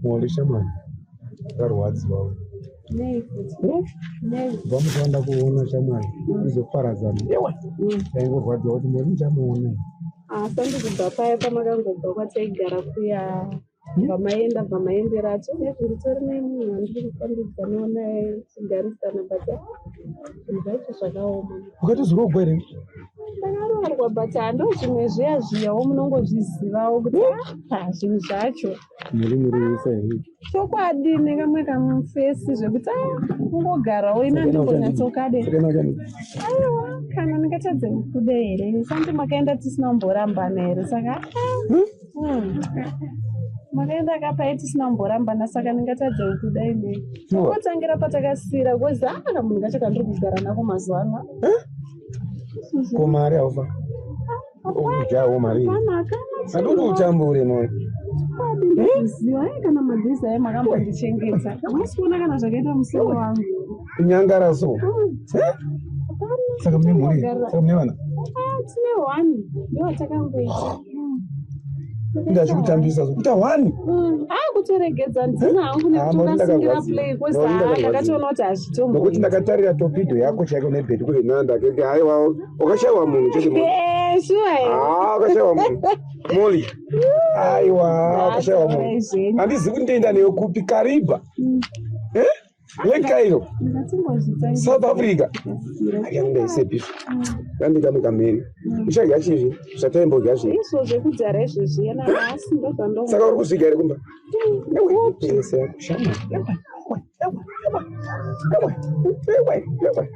Mori shamwari ndarwadziwa. Nei futi? Nei? Kubva musi wandakuona shamwari izoparadzana. Ewa. Ndaingorwadziwa kuti Mori ndichamuona. Ah, sandi kubva paya pamakangobva kwataigara kuya bva maenda bva maendera acho nezvi nditori nemunhu wandiri kufambidzanawo naye tichigarisana, but ah, zvinhu zvacho zvakaoma. Wakatozorogwa here? Ndakaroorwa, but hando zvimwe zviya zviyawo munongozvizivawo kuti ah, zvinhu zvacho. Muri murivisa here? Chokwadi, nekamwe kamufesi zvekuti ah, kungogarawo ina ndimbonyatsokade. Saka uchani? Aiwa, kana ndingatadze kukuda here? Sandi makaenda tisina kumborambana here? Saka makaenda kapai tisina kumborambana, saka ndingatadze kukuda ine? Kungotangira patakasira kozi aa, kamunhu kacho kandiri kugara nako mazuva ano. Ko mari haufa? Udyawo mari. Panaka. Handidi utambure, Mori. Chokwadi, ndozviziva. Ai, kana madhezi ayo makambondichengeta, hamusi kuona kana zvakaita musoro wangu. Kunyangara so. Saka mune mhuri? Saka mune vana? Ah, tine one, ndowatakangoita. Ndachikutambisa so. Kuita one. Ah, kutoregedza ndina hangu nekuti Ah, Mori, ungasungira ndakarwadziwa. play kozi Mori, ah, ndakarwadziwa. ndakatoona kuti Nokuti hazvitomboiti. ndakatarira topido yako chaiko nebhedi kule nanda keke, haiwa, wakashaiwa munhu chete, Mori. Eh, sure here? Ah, wakashaiwa munhu. Moli. Aiwa, wakashaiwa munhu. Zvenyu. Handizivi kuti ndoenda neyo kupi, Kariba. Eh? LeCairo, Ngatimbozvitangisa. South Africa. Ayandaisepizvo. Ndandika mukamhiri. Uchadya chizvi zvataimbodya zvi. Izvo zvekudhara izvo zviya, nanhasi ndozvando. Saka uri kuzvidya here kumba? Yese yako shama. Ewe, ewe.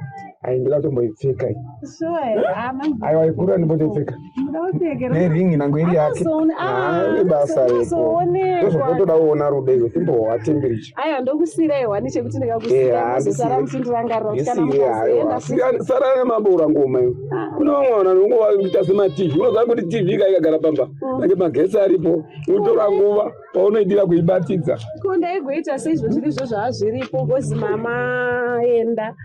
Ai, ndoda kutomboipfeka iyi. Sure here? Ah, manje. Aiwa, ikura, ndimbotoipfeka. Muda kupfekera? Neringi nango iri yake. Ah, Ah, basa reko. unozoonekwa. Ndozvotoda kuona rudo izvo, timbohwa temperature. Aiwa, ndokusiyirai hwani chekuti ndikakusiyirai muzosara muchindirangarira kuti kana mukazoenda futi. Sara nemabura ngoma iwe. Kune vamwe vanhu vanongovaita semaTV. Unoziva kuti TV ka ikagara pamba ange magetsi aripo, unotora nguva paunoidira kuibatidza. Ko ndaigoita seizvo zvirizvo zvazviripo kozi mama enda,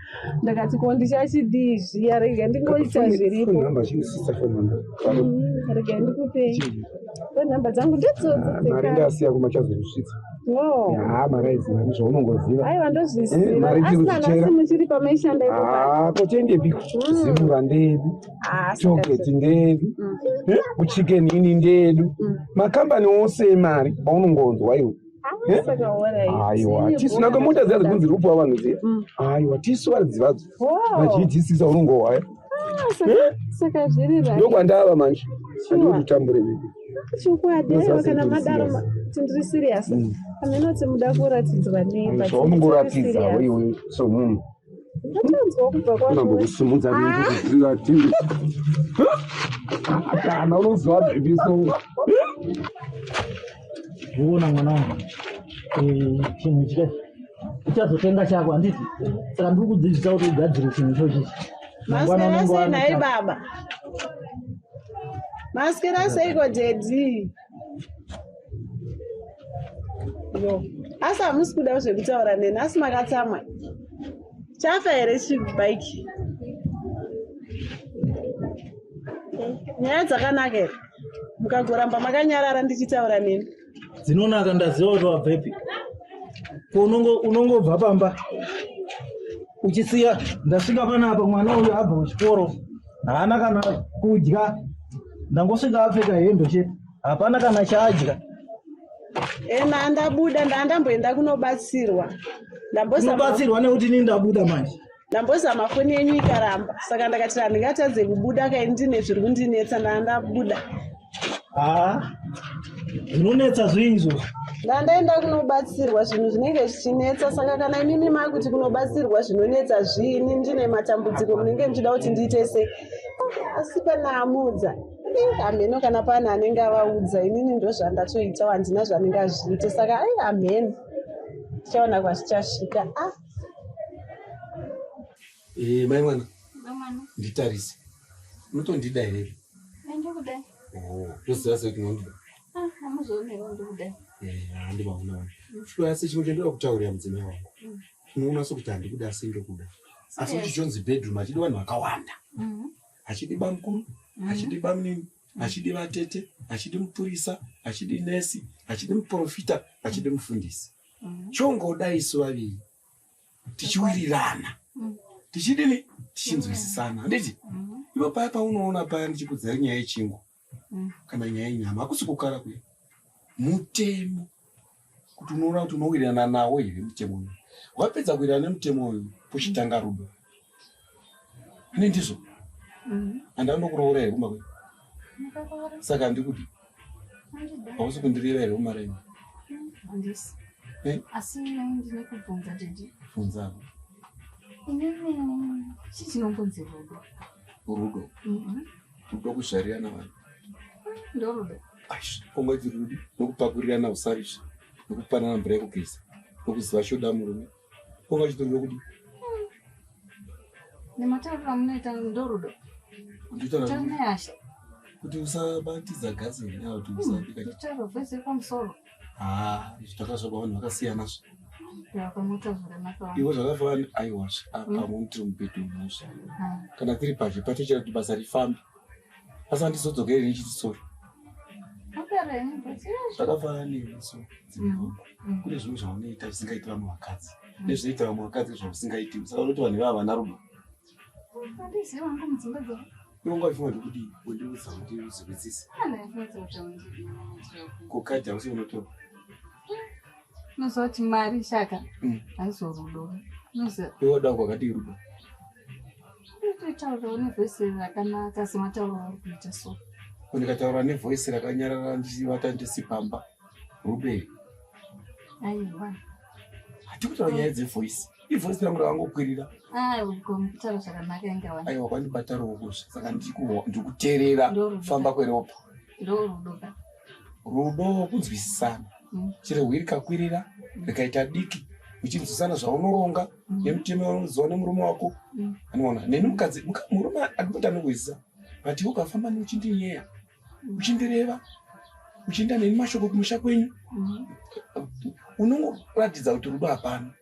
ndakati ko ndichachidii zviya, rega ndingoita zviripo. Phone number, chinosisa phone number. Rega ndikupei phone number dzangu, ndidzodzo. Mari Dzekare. ndasiya kumachazozvisvitsa. No. Ha, mari aiziva zvaunongoziva. Aiwa, Eh, ndozviziva. mari Asi tiri nanhasi kuchichera. muchiri pamaishanda ipopa? Ah, kotendepi? Zimura ndedu, Ah, saka choketi ndedu, kuchicken ini ndedu. Makambani ose emari paunongonzwa iwe. Ah, saka alright. Aiwa, tisu nako mota dziya dzekunzi rupuwa vanhu dziya. Aiwa, tisu vadzivadzo. Vachiitisisa unongohwaya. Ah, saka zviri right. Ndokwandava manje. Sure. Handidi utambure, baby. Chokwadi. Unoziva Aiwa, kana sei ndiri madaro serious? kuti ndiri serious, aminoti muda kuratidzwa nei, but Zvaunongoratidza ndiri serious. iwe somunhu. Ndatonzwa kubva kwamuri. Unambokusimudza. Kana unoziva, baby, so. Uona mwana wangu, chinhu chika uchazotenga chako, handiti? Saka ndiri kudzidzisa kuti ugadzire chinhu ichochichi. Mangwana Maswera unenge sei wane nhai chako. baba? Maswera seiko daddy? Yo, asi hamusi kuda zvekutaura neni? Asi makatsamwa? Chafa here chibhaiki? Nyaya dzakanaka here mukagoramba makanyarara ndichitaura neni? Dzinonaka, ndaziva kuti wabvepi. Ko unongobva pamba uchisiya ndasvika panapa, mwana uyu abva kuchikoro, haana kana kudya. Ndangosvika apfeka hembe chete, hapana kana chaadya. Ena ndabuda, ndandamboenda kunobatsirwa, ndambozama. Unobatsirwa nekuti ini ndabuda manje. Ndambozama foni yenyu ikaramba, saka ndakati handingatadze kubuda kai ndine zviri kundinetsa, ndandabuda. Haa, zvinonetsa zvii izvozvo? Ndandaenda kunobatsirwa zvinhu zvinenge zvichinetsa. Saka kana imimi makuti kunobatsirwa zvinonetsa zviini, ndine matambudziko, munenge muchida kuti ndiite sei? Asi pana amudza? Hamheno kana pane anenge avaudza. Inini ndozvandatoitawo, handina zvandingazviite. Saka ai, hamheno, tichaona kwazvichasvika. Ah. Eh, mai mwana, Mwana, nditarise. Unotondida here? Ndikudai. Oh, toziva sei kuti unondida? Ah, hamuzoonewo ndikudai. Eh, handivaona wani. Asi chimwe chandinoda kutaurira mudzimai wangu. Unoona sokuti handikuda, asi ndokuda. Asi kuti chonzi bedroom hachidi vanhu vakawanda. Hachidi bamukuru, hachidi bamunini. Hachidi vatete, hachidi mupurisa, hachidi nesi, hachidi muprofita, hachidi mufundisi. Chongoda isu vaviri tichiwirirana. Tichidini? Tichinzwisisana. Handiti? Ipo paya paunoona paya ndichikudzai nyaya yechingwa kana nyaya yenyama, hakusi kukara kuya. Mutemo kuti unoona kuti unowirirana nawo here mutemo uyu. Wapedza kuwirirana nemutemo uyu, pochitanga rudo. Ane ndizvo? Handanokuroora here kumba kwenyu? Saka handikudi. Hausi kundireva here kumaraini? Handisi. Eh? Asi ndine kubvunza daddy. Bvunza. Inini chii chinombonzi rudo? Rudo. Rudo kuzvarirana vanhu. Ndorudo. Aish, ungati rudo nokupakurirana usavisha, nokupanana mvura yekugeza, nokuziva choda murume. Ungati rudo kudii? Nematauriro amunoita ndorudo. Nditaura Taura nehasha. kuti usabatidza gasi here kana kuti usabika. Nditaura voice yepamusoro. Ah, izvi takazvarwa vanhu vakasiyana zve. Yakamuita zvakanaka. Ivo zvakafanana aiwa apa tiri mubhedhurumu muzve. Kana tiri pazhe patochera kuti basa rifambe. Asi handizodzokeri ndichiti sorry. Mapera henyu but Zvakafanana neni so dzimwe wangu. Kune zvimwe zvaunoita zvisingaiti vamwe vakadzi. Nezvinoita vamwe vakadzi zvausingaiti. Saka unoti vanhu ivava havana rudo. Handizivi hangu mudzimba dzavo. Iwe ungafunga ndikudii? Undiudza kuti uzwisise. Andafunza kuti undidi. Kokadhi hausi unotora. Unoziva kuti mari shaka haizorudo. Unoziva Iwe wada kwakadii rudo? unototaurawo nevhesi rakanaka sematauro auri kuita so. Ndikataura nevoice rakanyarara ndichivata ndisipamba. Rudo here? Aiwa. Hatikutaura nyaya dzevoice. Ivoice rangu rakangokwirira. Aiwa kutaura zvakanaka inga wani. Aiwa kwandibata ruoko zve. Saka ndikuteerera kufamba kweropa. Ndorudo ka. Rudo kunzwisisana. Chero hwiri rikakwirira rikaita diki uchinzwisana zvaunoronga nemutemo waunoziva nemurume wako. Anoona neni mukadzi murume andipota anokuwisisa. But iwe ukafamba uchindinyeya, uchindireva, uchienda neni mashoko kumusha kwenyu, unongoratidza kuti rudo hapana.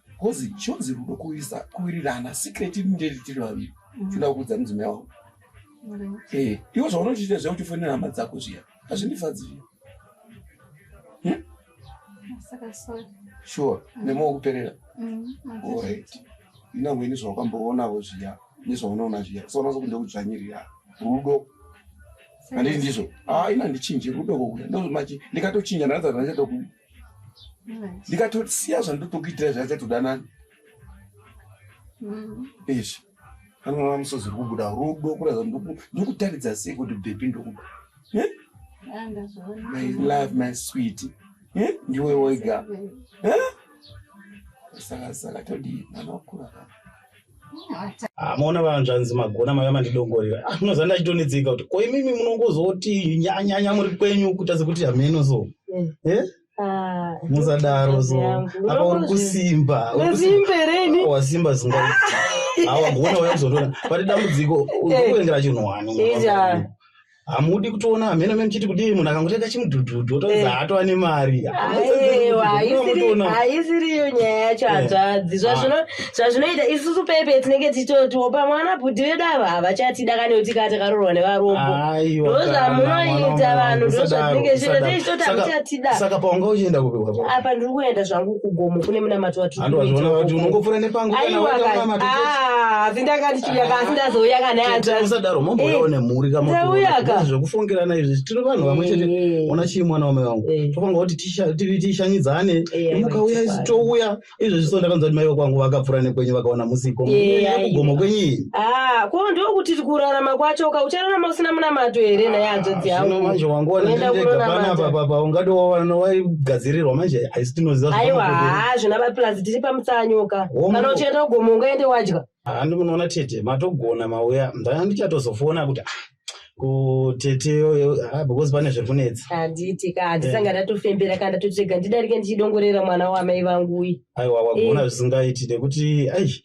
Because chonzi rudo kuisa kuwirirana secret nderi tiri vaviri. Tinoda kuudza mudzimai wangu. Iwe zvaunochiita zviya uchifonera hama dzako zviya hazvindifadzi zviya. Saka sorry. Sure, nemoyo kuperera. Alright. Inangwe nezvawakamboonavo zviya nezvaunoona zviya usaona sokuti ndokudzvanyirira rudo. Handiti ndizvo? Ah, ina ndichinji rudo kokuya. Ndomachi ndikatochinja ndaratidza kuti handichatokuda. Ndikatosiya zvandotokuitira zviya chatodanani. Izvi. Anoona musodzi uri kubuda rudo kuratidza kuti ndokutaridza sei kuti baby ndokuda. Eh? My love, my sweet. Eh? Ndiwe wega. Eh? Saka saka todii mwana wakura ka. Maona vanzvanzi magona maiva mandidongorera. Munoziva ndachitonetseka kuti ko imimi munongozoti nyanyanya muri kwenyu kuita sekuti hameno so. Eh? Musadaro so. Apa uri kusimba. Uri kusimba. Wasimba zinga. Awagona uya kuzondiona. Pari dambudziko uzokuengera chinhu wani. Ija. Hamudi kutoona hameno mene muchiti kudii munhu akangotoita chimudhudhudhu otozi haatova nemari. Aiwa, haisiriyo nyaya yacho hanzvadzi. Zvazvinoita isusu pepe tinenge tichitotiwo pamwe ana bhudhi vedu ava havachatida kana kuti kana takaroorwa nevarombo. Ndozvamunoita vanhu, ndozvatinenge tichitoita, tichitoti hamuchatida. Saka paunga uchienda kupi kwapa? Apa ndiri kuenda zvangu kugomo kune munamato watiri Handi wazviona kuita kuti ukoko. unongopfuura nepangu kana Aiwa waita ka- munamato chete. Ah, asi ndanga ndichiuya ka, asi ndazouya kana hanzvadzi. Musadaro mombouyawo nemhuri Ndauya ka. ka zvekufungirana izvi tiri vanhu vamwe chete. Ona chii mwana wamai wangu. Tofanga kuti tishanyidzane. Mukauya isu touya. Izvezvi so ndakanzwa kuti mai vekwangu vakapfuura nekwenyu vakaona musiko. Kugomo kwenyu iyi. Ah, ko ndokuti kurarama kwacho ka uchararama usina munamato here naye hanzvadzi yangu. Zvino manje wangu wana Unoenda ndega kunonamata. panapa papa ungati wawana waigadzirirwa manje haisi tinoziva Aiwa, zvakamukodzera. haa zvina baplus tiri pamutsanyoka. Womo. Kana uchienda kugomo ungaende wadya. Handi munoona tete matogona mauya ndanga ndichatozofona kuti kutete yoyo because pane zviri kunetsa. Handiti ka handisanga ndatofembera kana ndatotega ndidarike ndichidongorera mwana wamai vangu uyu. Aiwa wagona zvisingaiti nekuti ai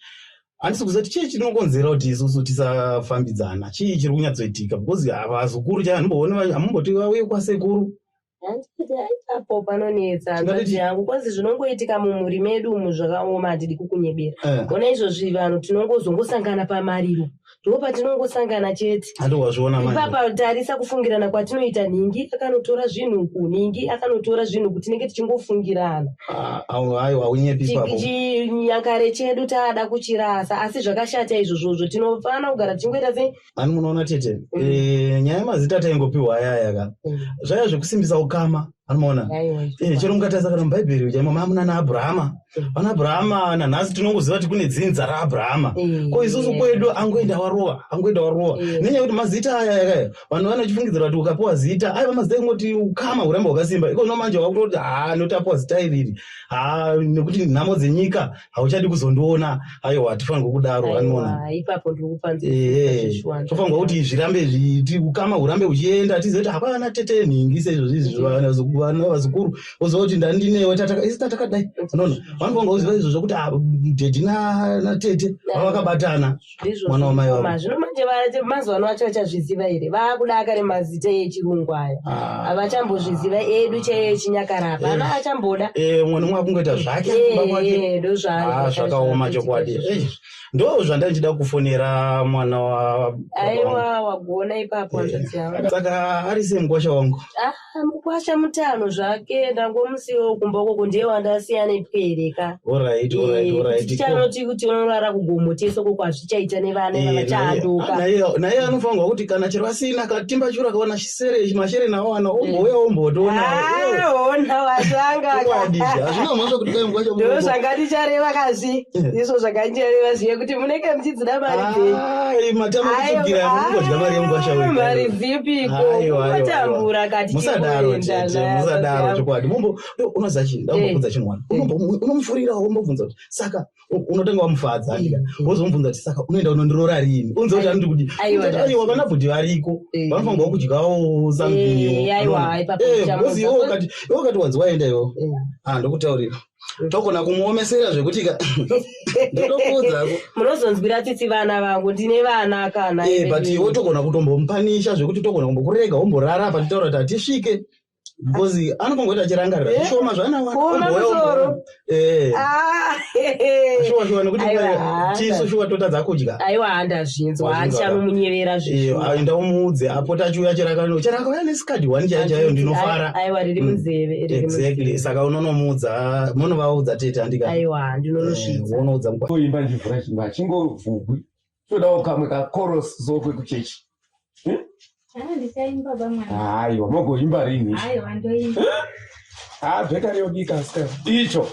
handisi kuziva kuti chii chinokonzera kuti isusu tisafambidzana chii chiri kunyatsoitika because vazukuru chaivo handimbooni hamumboti vauye kwasekuru. Handiti apo panonetsa hanzvadzi yangu kwanzi zvinongoitika mumhuri medu umu zvakaoma handidi kukunyebera. Ona izvozvi vanhu tinongozongosangana pamariro. Ndipo patinongosangana chete. Handi wazviona manje. Ipapa tarisa kufungirana kwatinoita nhingi akanotora zvinhu uku, nhingi akanotora zvinhu uku, tinenge tichingofungirana. Ah, au- Aiwa, unyepi ipapo. Chinyakare chedu taada kuchirasa, asi zvakashata izvozvozvo. Tinofanira kugara tichingoita sei? Ani munoona tete, eh, nyaya yemazita taingopiwa ayaya ka. Zvaiva zvekusimbisa ukama, anomaona. Aiwa, Eh, chero mukatarisa kana mubhaibheri chaimo mamuna naAbhurahama. Vana Abrahama nanhasi tinongoziva kuti kune dzinza raAbrahama. Eh, Ko isusu kwedu angoenda warova, angoenda warova. Nenyaya yekuti mazita aya aya vanhu vanochifungidzira kuti ukapiwa zita, aiva mazita ekungoti ukama huramba hwakasimba. Iko zvino manje wakutoti haa nekuti apiwa zita iriri. Haa nekuti nhamo dzenyika hauchadi kuzondiona. Aiwa hatifanirwi kudaro anoona. Aiwa, ipapo ndiri kupanzwa Ehe, zvishuwa. tofanirwa kuti zvirambe zviti ukama hurambe huchienda tizive kuti hapana tete nhingi seizvozvi izvi vana vazukuru voziva kuti ndandinewe tataka isi tatakadai unoona vanofanirwa kuziva izvozvo kuti ah, dhedhi natete vava vakabatana Ndizvo mwana wamai zvakoma. vavo Zvino manje mazuva ano vacho vachazviziva here? Vaakuda akare mazita echirungu aya. Ah. Havachambozviziva edu chaiyo echinyakare apa. Hapana achamboda. Eh, mwana umwe akungoita zvake kumba kwake Eh, ndozvaari Ah, zvakaoma chokwadi Eh, ndo zvandandichida kufonera mwana wa Aiwa, wagona ipapo hanzvadzi yangu. saka ari sei mukwasha wangu Ah, mukwasha mutano zvake ndangomusiwo kumba ukoko ndiye wandasiya nepwere ka. Alright, alright, Eh, alright. tichanoti kuti unorara kugomo tese uko hazvichaita nevana Eh, vachadoka. naye anofanirwa kuti kana chero asina katimba chura kaona chisere mashere nawo ana ombouya ombotoona Ah, ona watanga Chokwadi, hazvina mhosva kuti dai mukwasha ndo zvangandichareva kazi izvo zvangandichareva zviye kuti munenge muchidzida mari dzenyu Ai, matama kutsvukira munongodya mari yemukwasha wega. mari dzipiko Aiwa, aiwa, kutambura kati musadaro chimboenda tete nayo, musadaro yangu. chokwadi mumbo unoziva chii ndambobvunza chinhu wani unomufurira wombobvunza kuti saka unotanga wamufadza andika wozomubvunza kuti saka unoenda unondiroora rini unze kuti anoti kuti Aiwa, unoti, aiwa vana bhudhi variko vanofanirwa kudyawo something Eh, aiwa, ipapo ndichamuudza. iwe ukati iwe ukati wanzi waenda iwo ah ndokutaurira togona kumuomesera zvekuti ka ndotokuudzako munozonzwira tsitsi vana vangu ndine vana kana Eh, but iwe togona kutombomupanisha zvekuti togona kumbokurega womborara apa titaura kuti hatisvike because anokongoita achirangarira zvishoma Kuoma musoro. zvaanawana shuwa shuwa nekuti Aiwa, handa. tisu shuwa totadza kudya aiwa handazvinzwa Wazvinzwa ka? handichanomunyevera zvishuwa enda umuudze apota achiuya cherakano cherakauya nesikadi one chaiyo chaiyo ndinofara aiwa riri munzeve riri exactly munzeve. saka unonomuudza munovaudza tete handika aiwa ndinonosvitsa wonoudza Toimba ndichivhura chimba chingovhugwi. Todawo kamwe kakoros sokwe kuchechi. Ah, ndichaimba bamwana. Aiwa, mogoimba rini? Aiwa, ndoimba. Ah, bheka riyobika asikana. Icho.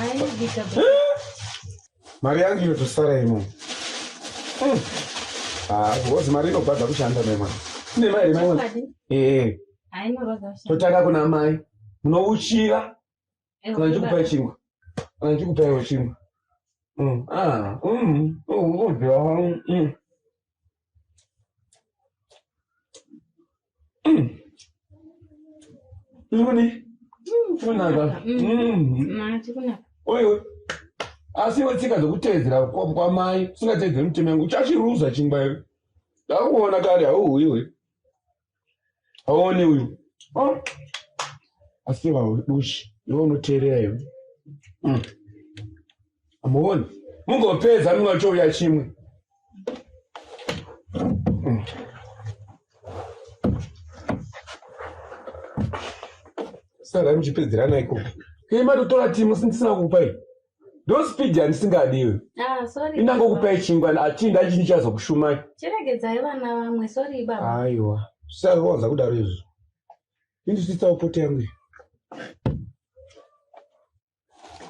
Aibika baba. Mari yangu inotosara imo. Ah, because mari inobhadha kushanda mai mwana. Ine mari mai mwana. Chokwadi. Eh, Ainorwadza kushanda. totanga kuna mai. Munouchira Aiwa, kana ndichikupai baba. chingwa. Kana ndichikupaiwo chingwa. Ah, Chikuni? Chikunaka. Ma, chikunaka. Oiwe. Asi iwe tsika dzokutevedzera kwamai usingatevedzeri mitemo yangu uchachiruza chingwa iwe. Ndakuona kare hauhuyi uyu. Hauoni uyu. Oh. Asi iwe dushi. Iwe unoteerera iwe. Hamuoni? Mungopedza mungachouya chimwe. Sarai muchipedzerana ikoko. Imi matotora timu ndisina kukupai. Ndo speed yandisingadi iwe. Ah, sorry. Indangokupai chingwa achinda achini chazokushumai. Chiregedzai vana vamwe, sorry baba. Aiwa. Zvisawanza kudaro izvo. Indisitsawo poto yangu iyi.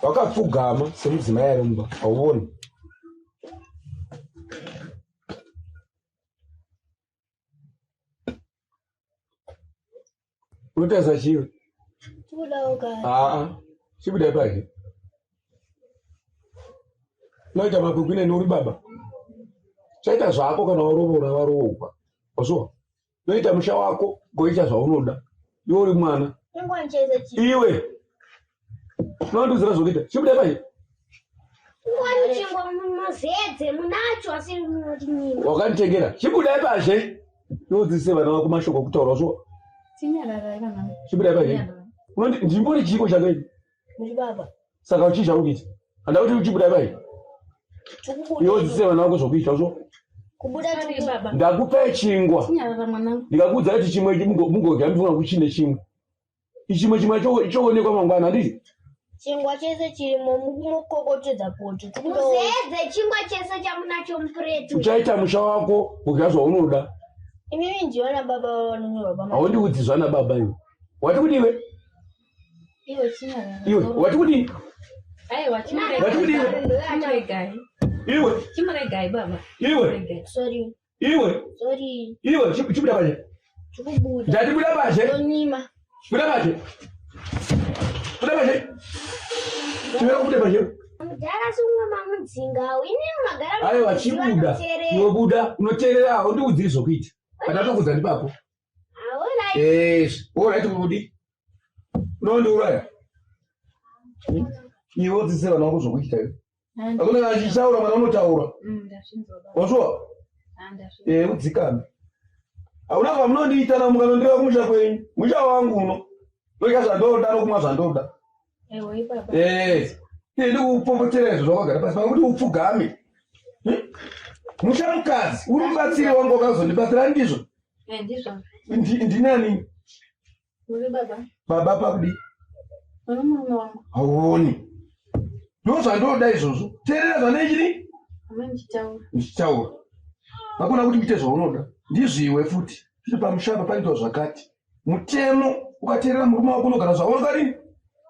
Wakapfugama semudzimai ari mumba, hauoni. Unotarisa chiwe? Aa, chibuda pazhe. Unoita makwikwi neni uri baba. Chaita zvako kana waroora waroorwa. Wazviwa? Unoita musha wako, goita zvaunoda. Iwe uri mwana. Iwe. Unondiudzira zvokuita. Chibuda pazhe. Wakanditengera. Chibuda pazhe. Unodzidzise vana vako mashoko okutaura wazviwa? Chinyararai vana. Chibuda pazhe. Unondi ndimbori chiiko chako ichi? Saka uchii chauri kuita? Handa kuti uchibuda pazhe. Iwe udzidzise vana vako zvokuita wazviwa? Kubuda Sorry baba. Ndakupai chingwa. Chinyarara mwanangu. Ndikakuudza kuti chimwe mugodya mufunga kuti chine chimwe. Chimwe chimwe choonekwa mangwana handiti? Chingwa chese chirimo mukokotedza poto. Muzedze chingwa chese chamunacho mupureti. Uchaita musha wako kudya zvaunoda. Imimi ndiyo na baba vanonyorwa pama. Haundiudzi zvana baba iwe. Wati kudii iwe? Iwe chinyarara. Iwe wati kudii? Aiwa chimuregai. Wati kudii? Chimuregai. Iwe. Chimuregai baba. Iwe. Sorry. Iwe. Sorry. Iwe chibuda paje. Chikubuda. Ndati buda paje. Ndonyima. Buda paje. Buda paje. Chimira kubuda paje. Mudhara sumwe mamudzinga. Ini magara. Aiwa chibuda. Iwe buda unoteerera haundiudziri zvokuita. Pandatokuudza ndipapo. Alright. Yes. Alright kudi. Unondiuraya. Iwe udzidzise vana vako zvokuita iwe. Hakuna achitaura mwana unotaura. Ndazvinzwa baba. Wazviwa? Ah, ndazvinzwa. Eh, udzikame. Hauna zvamunondiita na mukanondireva kumusha kwenyu. Musha wangu uno. Ndodya zvandoda nokumwa zvandoda. Ewa baba. Eh. Eh, ndikupopotera izvo zvawakagara pasi pakuti upfugame. Musha mukadzi, uri mubatsiri wangu wakazondibatsira ndizvo. Eh, ndizvo. Ndinani? Uri baba. Baba pakudi. Uri murume wangu. Hauoni. Ndozvandoda izvozvo. Teerera zvanechini? Amai ndichitaura. Ndichitaura. Hakuna kuti uite zvaunoda. Ndizviwe futi. Kuti pamusha apa panoitwa zvakati. Mutemo ukateerera murume wako unogara zvaunogara rini?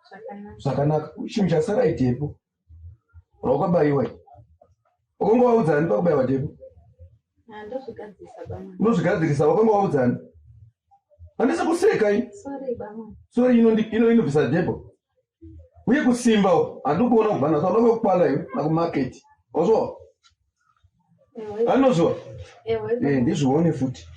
Zvakanaka. Zvakanaka. Chinhu chasara idhepo. Raukabayiwa. Wakanga waudzani pakubayiwa dhepo? Ah, ndozvigadzirisa baba. Unozvigadzirisa wakanga waudzani? Handisi kuseka ini. Sorry baba. Sorry ino inobvisa dhepo. Uye kusimba uku handiri kuona kubva nhasi anoda kukwana iwe nakumaketi. Wazwa? Ewa. Anozwa? Ewa. Eh, ndizvione futi.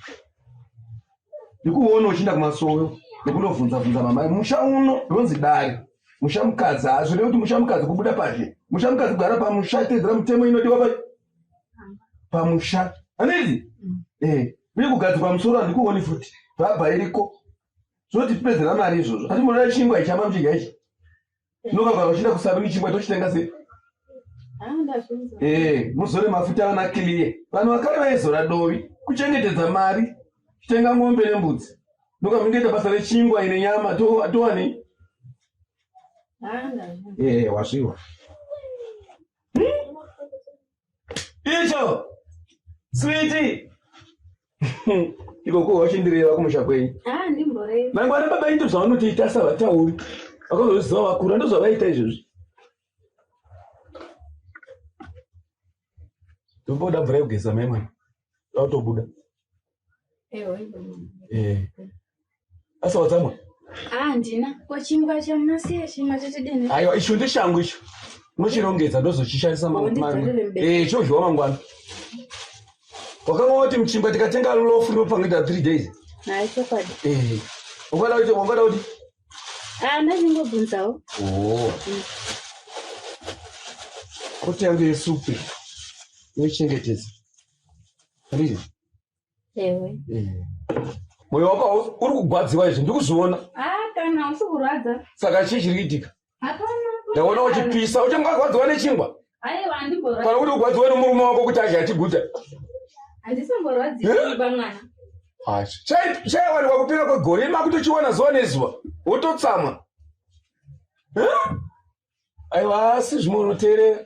Ndikuona uchienda kumasowe nekundobvunza bvunza mama. Musha uno ndonzi dare. Musha mukadzi hazvirevi kuti musha mukadzi kubuda pazhe. Musha mukadzi kugara pamusha teedzera mutemo inodiwa pa pamusha. Handiti? Eh, uye kugadzikwa musoro handikuoni futi. Bhabha iriko. Zvinotipedzera mari izvozvo. Ati munoda chingwa ichi hama muchidya ichi. Tinokagara uchienda kusaruni chingwa tochitenga sei? Ah, ndazvinzwa. Eh, muzore mafuta vana clear. Vanhu vakare vaizora dovi kuchengetedza mari, kutenga ng'ombe nembudzi. Ndokamungoita basa rechingwa ine nyama towanei? Ah, ndazvinzwa. Eh, wazviwa. Icho. Sweetie. Iko kuwa uchindireva kumusha kwenyu. Ah, ndimboreva. Mangwana baba into zvavanotoita savatauri. Vakazoziva vakura ndozvavaita izvozvi. Ndomboda mvura yekugeza mai mwana. Autobuda. Ewa baba. Eh. Asi watsamwa? Ah, ndina. Ko chingwa chamunasiya chimwe chachidini? Aiwa icho ndechangu icho. Unochirongedza ndozochishandisa Undidzorere mberi. Eh, chodyiwa mangwana. Wakanga wati muchingwa tikatenga lofu rinopangita 3 days. Hayi chokwadi. Eh. Ungada kuti ungada kuti Ah, ndachingobvunzawo. Oh. Koti yangu yesupu. Unoichengetedza. Handiti? Ewe. Eh. Moyo wako uri kugwadziwa izvi ndikuzviona. Ah, kana usi kurwadza. Saka chii chiri kuitika? Hapana. Ndaona uchipisa, uchangagwadziwa nechingwa. Aiwa, andimborwadzi. Kana kuti ugwadziwe nomurume wako kuti adye achiguta. Handisimborwadziwi Eh? bamwana. Chaiwanikwa kupera kwegore makutochiwana zuva nezuva wototsamwa. Eh? Aiwa asi zvimwe unoteerera.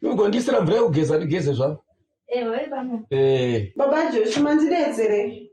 Ugondisira mvura yekugeza ndigeze zvavo. Ewe bamwana. Eh. Baba Josh, mandidetsere.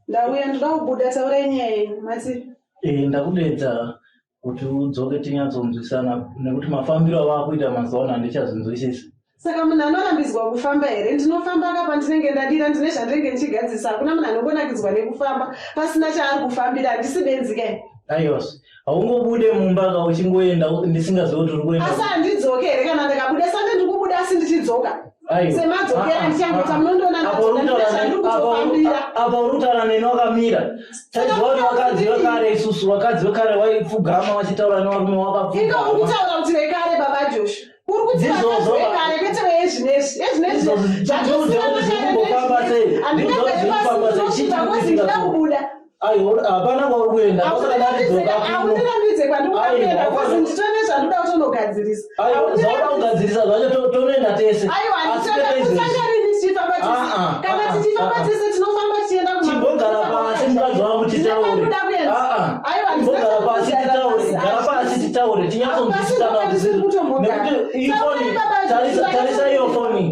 Ndauya ndoda kubuda taurai nyaya yenyu. Mati Eh, ndakudedza kuti udzoke tinyatsonzwisana nekuti mafambiro avakuita mazuva ano handichazvinzwisisi. saka munhu anorambidzwa kufamba here? Ndinofamba ka pandinenge ndadira, ndine zvandinenge ndichigadzirisa. Hakuna munhu anongonakidzwa nekufamba pasina chaari kufambira. Handisi benzi kai. Aiwa, haungobude mumba ka uchingoenda ndisingazivi kuti uri kuenda. Asi handidzoke here kana ndikabuda? Saka ndiri kubuda asi ndichidzoka. Aiwa. Semadzokera Ah, ah, ndichangoita ah. munondiona Apa uri ndadzoka, ndine kutaura zvandiri kutofambira. apa uri kutaura neni wakamira. Taiziva kuti vakadzi vekare isusu vakadzi vekare vaipfugama vachitaura nevarume Inga uri wakapfugama. kutaura kuti vekare baba Josh. Uri kuti vakadzi Ndizvozvo. vekare kwete veezvinezvi. Ezvinezvi Ndizvozvo. zvatosiyana Ndizvozvo kare zvikumbofamba sei? nezvinezvi. Handingagari Ndizvozvo pasi zvikumbofamba sei? ndinotsvika Chii kozi chiri ndida kuitika? kubuda. Aiwa, hapana kwauri kuenda. Ndosaka ndati dzoka kuno. Haundirambidze kwandikuda kuenda Aiwa, kozi nditone zvandoda kutonogadzirisa. Aiwa, zvauri kugadzirisa zvacho tonoenda tese. Aiwa, Asi handitoenda kwete izvezvi. kutanga rini tichifamba Ah, Kana ah, tichifamba ah. tese tinofamba tichienda kuma- Chimbogara pasi mukadzi wangu titaure. Ndine kuenda. Ah, ah. Aiwa, ndine Chimbogara pasi kugara titaure. pasi. Gara pasi titaure. Tinyatsonzwisisana Pasi kuti kutombogara. nekuti iyi Taurai foni baba, tarisa zvakati- tarisa iyo foni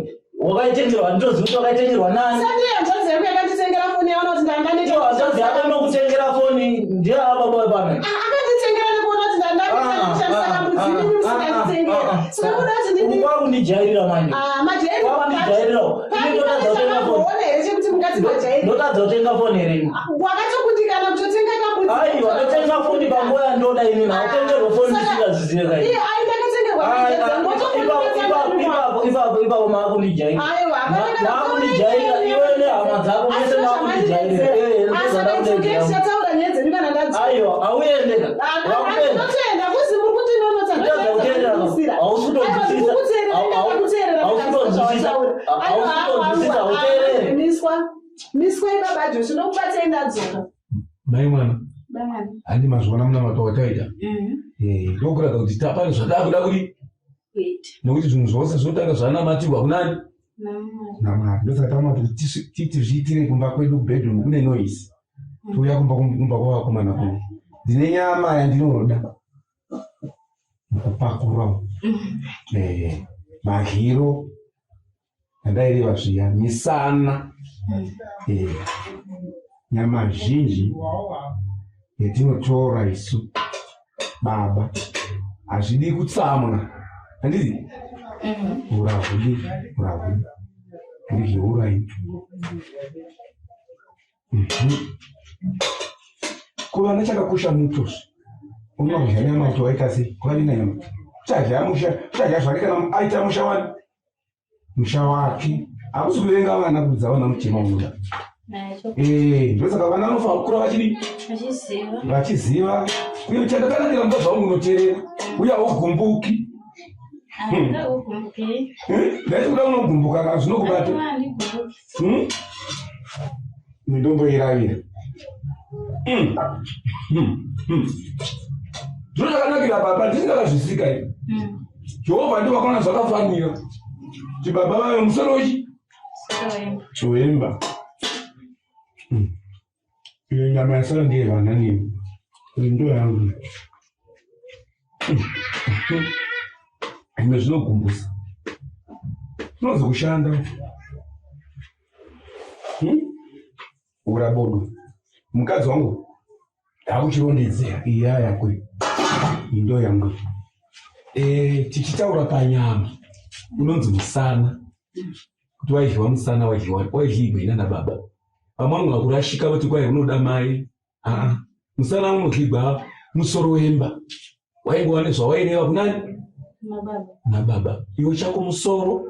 wakaitengerwa handitozivi kuti wakaitengerwa nani. Sandi hanzvadzi yangu yakanditengera foni yaona kuti ndanga ndine- Iyo hanzvadzi yako inokutengera foni ndiye ababa pano. Ah, akanditengera nekuona kuti ndanga ndishandisa kambudzi inini musinganditengera. Saka kuda kuti ndini- Kwakundijairira manje. Ah, majairiro Kwakundijairirawo. Papi Ini pane ndotadza kutenga foni. chakamboona here chekuti mungati majairiro? Ndotadza kutenga foni here ini. Wakatokundikana kutotenga kambudzi. Aiwa ndotenga foni panguva yandoda inini. Hautengerwe foni ndisingazizive kai. Iye, ai, ndakatengerwa nahanzvadzi yangu. Ipapo ipapo ipapo maakundijairira. Aiwa, hapana kana Maakundijairira iwe nehama dzako mese maakundijairira. Eh, Asi it's okay, tichataura nyaya dzedu kana ndadzoka. Aiwa, auendeka. Wakuenda. Ndinotoenda kuzi muri kundinonotsa Kutadza kuteerera hausi kutonzwisisa. Hausi kutonzwisisa. Hausi kutonzwisisa, hauteereri. Miswa miswa ibaba Joshi ndokubatsei ndadzoka. Mai mwana, Bamwana. handi mazviona munamato wataita. Eh, ndokuratidza kuti tapane zvatakuda kuti Kuita. nekuti zvinhu zvose zvinotanga zvanamatirwa kunani Namwari. namwari ndosaka taona kuti titi zviitire kumba kwedu kubedroom kune noise touya kumba kumba kwavakomana kuno ndine nyama yandinoda mukupakura umu. Eh, mahiro andaireva zviya misana Eh, nyama zhinji yatinotora isu baba hazvidi kutsamwa handiti urahudi urahudi ndizveurai kuvana chakakosha mutozve unodya nyama kuti waita sei kwavina nyama uchadya musha uchadya zvake kana aita musha wani musha wake hakusi kuvenga vana kudza vana mutema unoda Nacho. Eh, ndosaka vana vanofanira kukura vachidii Achiziva. vachiziva uye chandakanakira mukadzi wangu unoteerera uye haugumbuki Handingakugumbukei. ndaiti kuda unogumbuka kana zvinokubata Aiwa, handigumbuki. Mitombo iravira zvino chakanakira baba ndisingakazvisika ini Jehovha ndiwo wakaona zvakafanira kuti baba vave musoro wechi Saka wemba. wemba Iyo nyama yasara ndiye vana nini iyi ndo yangu zvimwe zvinogumbusa zvinonzi kushanda Hmm? Ura bodo mukadzi wangu ndakuchirondedzera iya yako iyi Iyi ndo yangu Eh, tichitaura panyama unonzi musana kuti waidyiwa musana waidyiwa waidyigwa nana baba vamwe vanogona kurashika voti kwai unoda mai aa musana unodyigwa musoro wemba waingova nezvawaireva kunani Mababa. nababa iwe chako musoro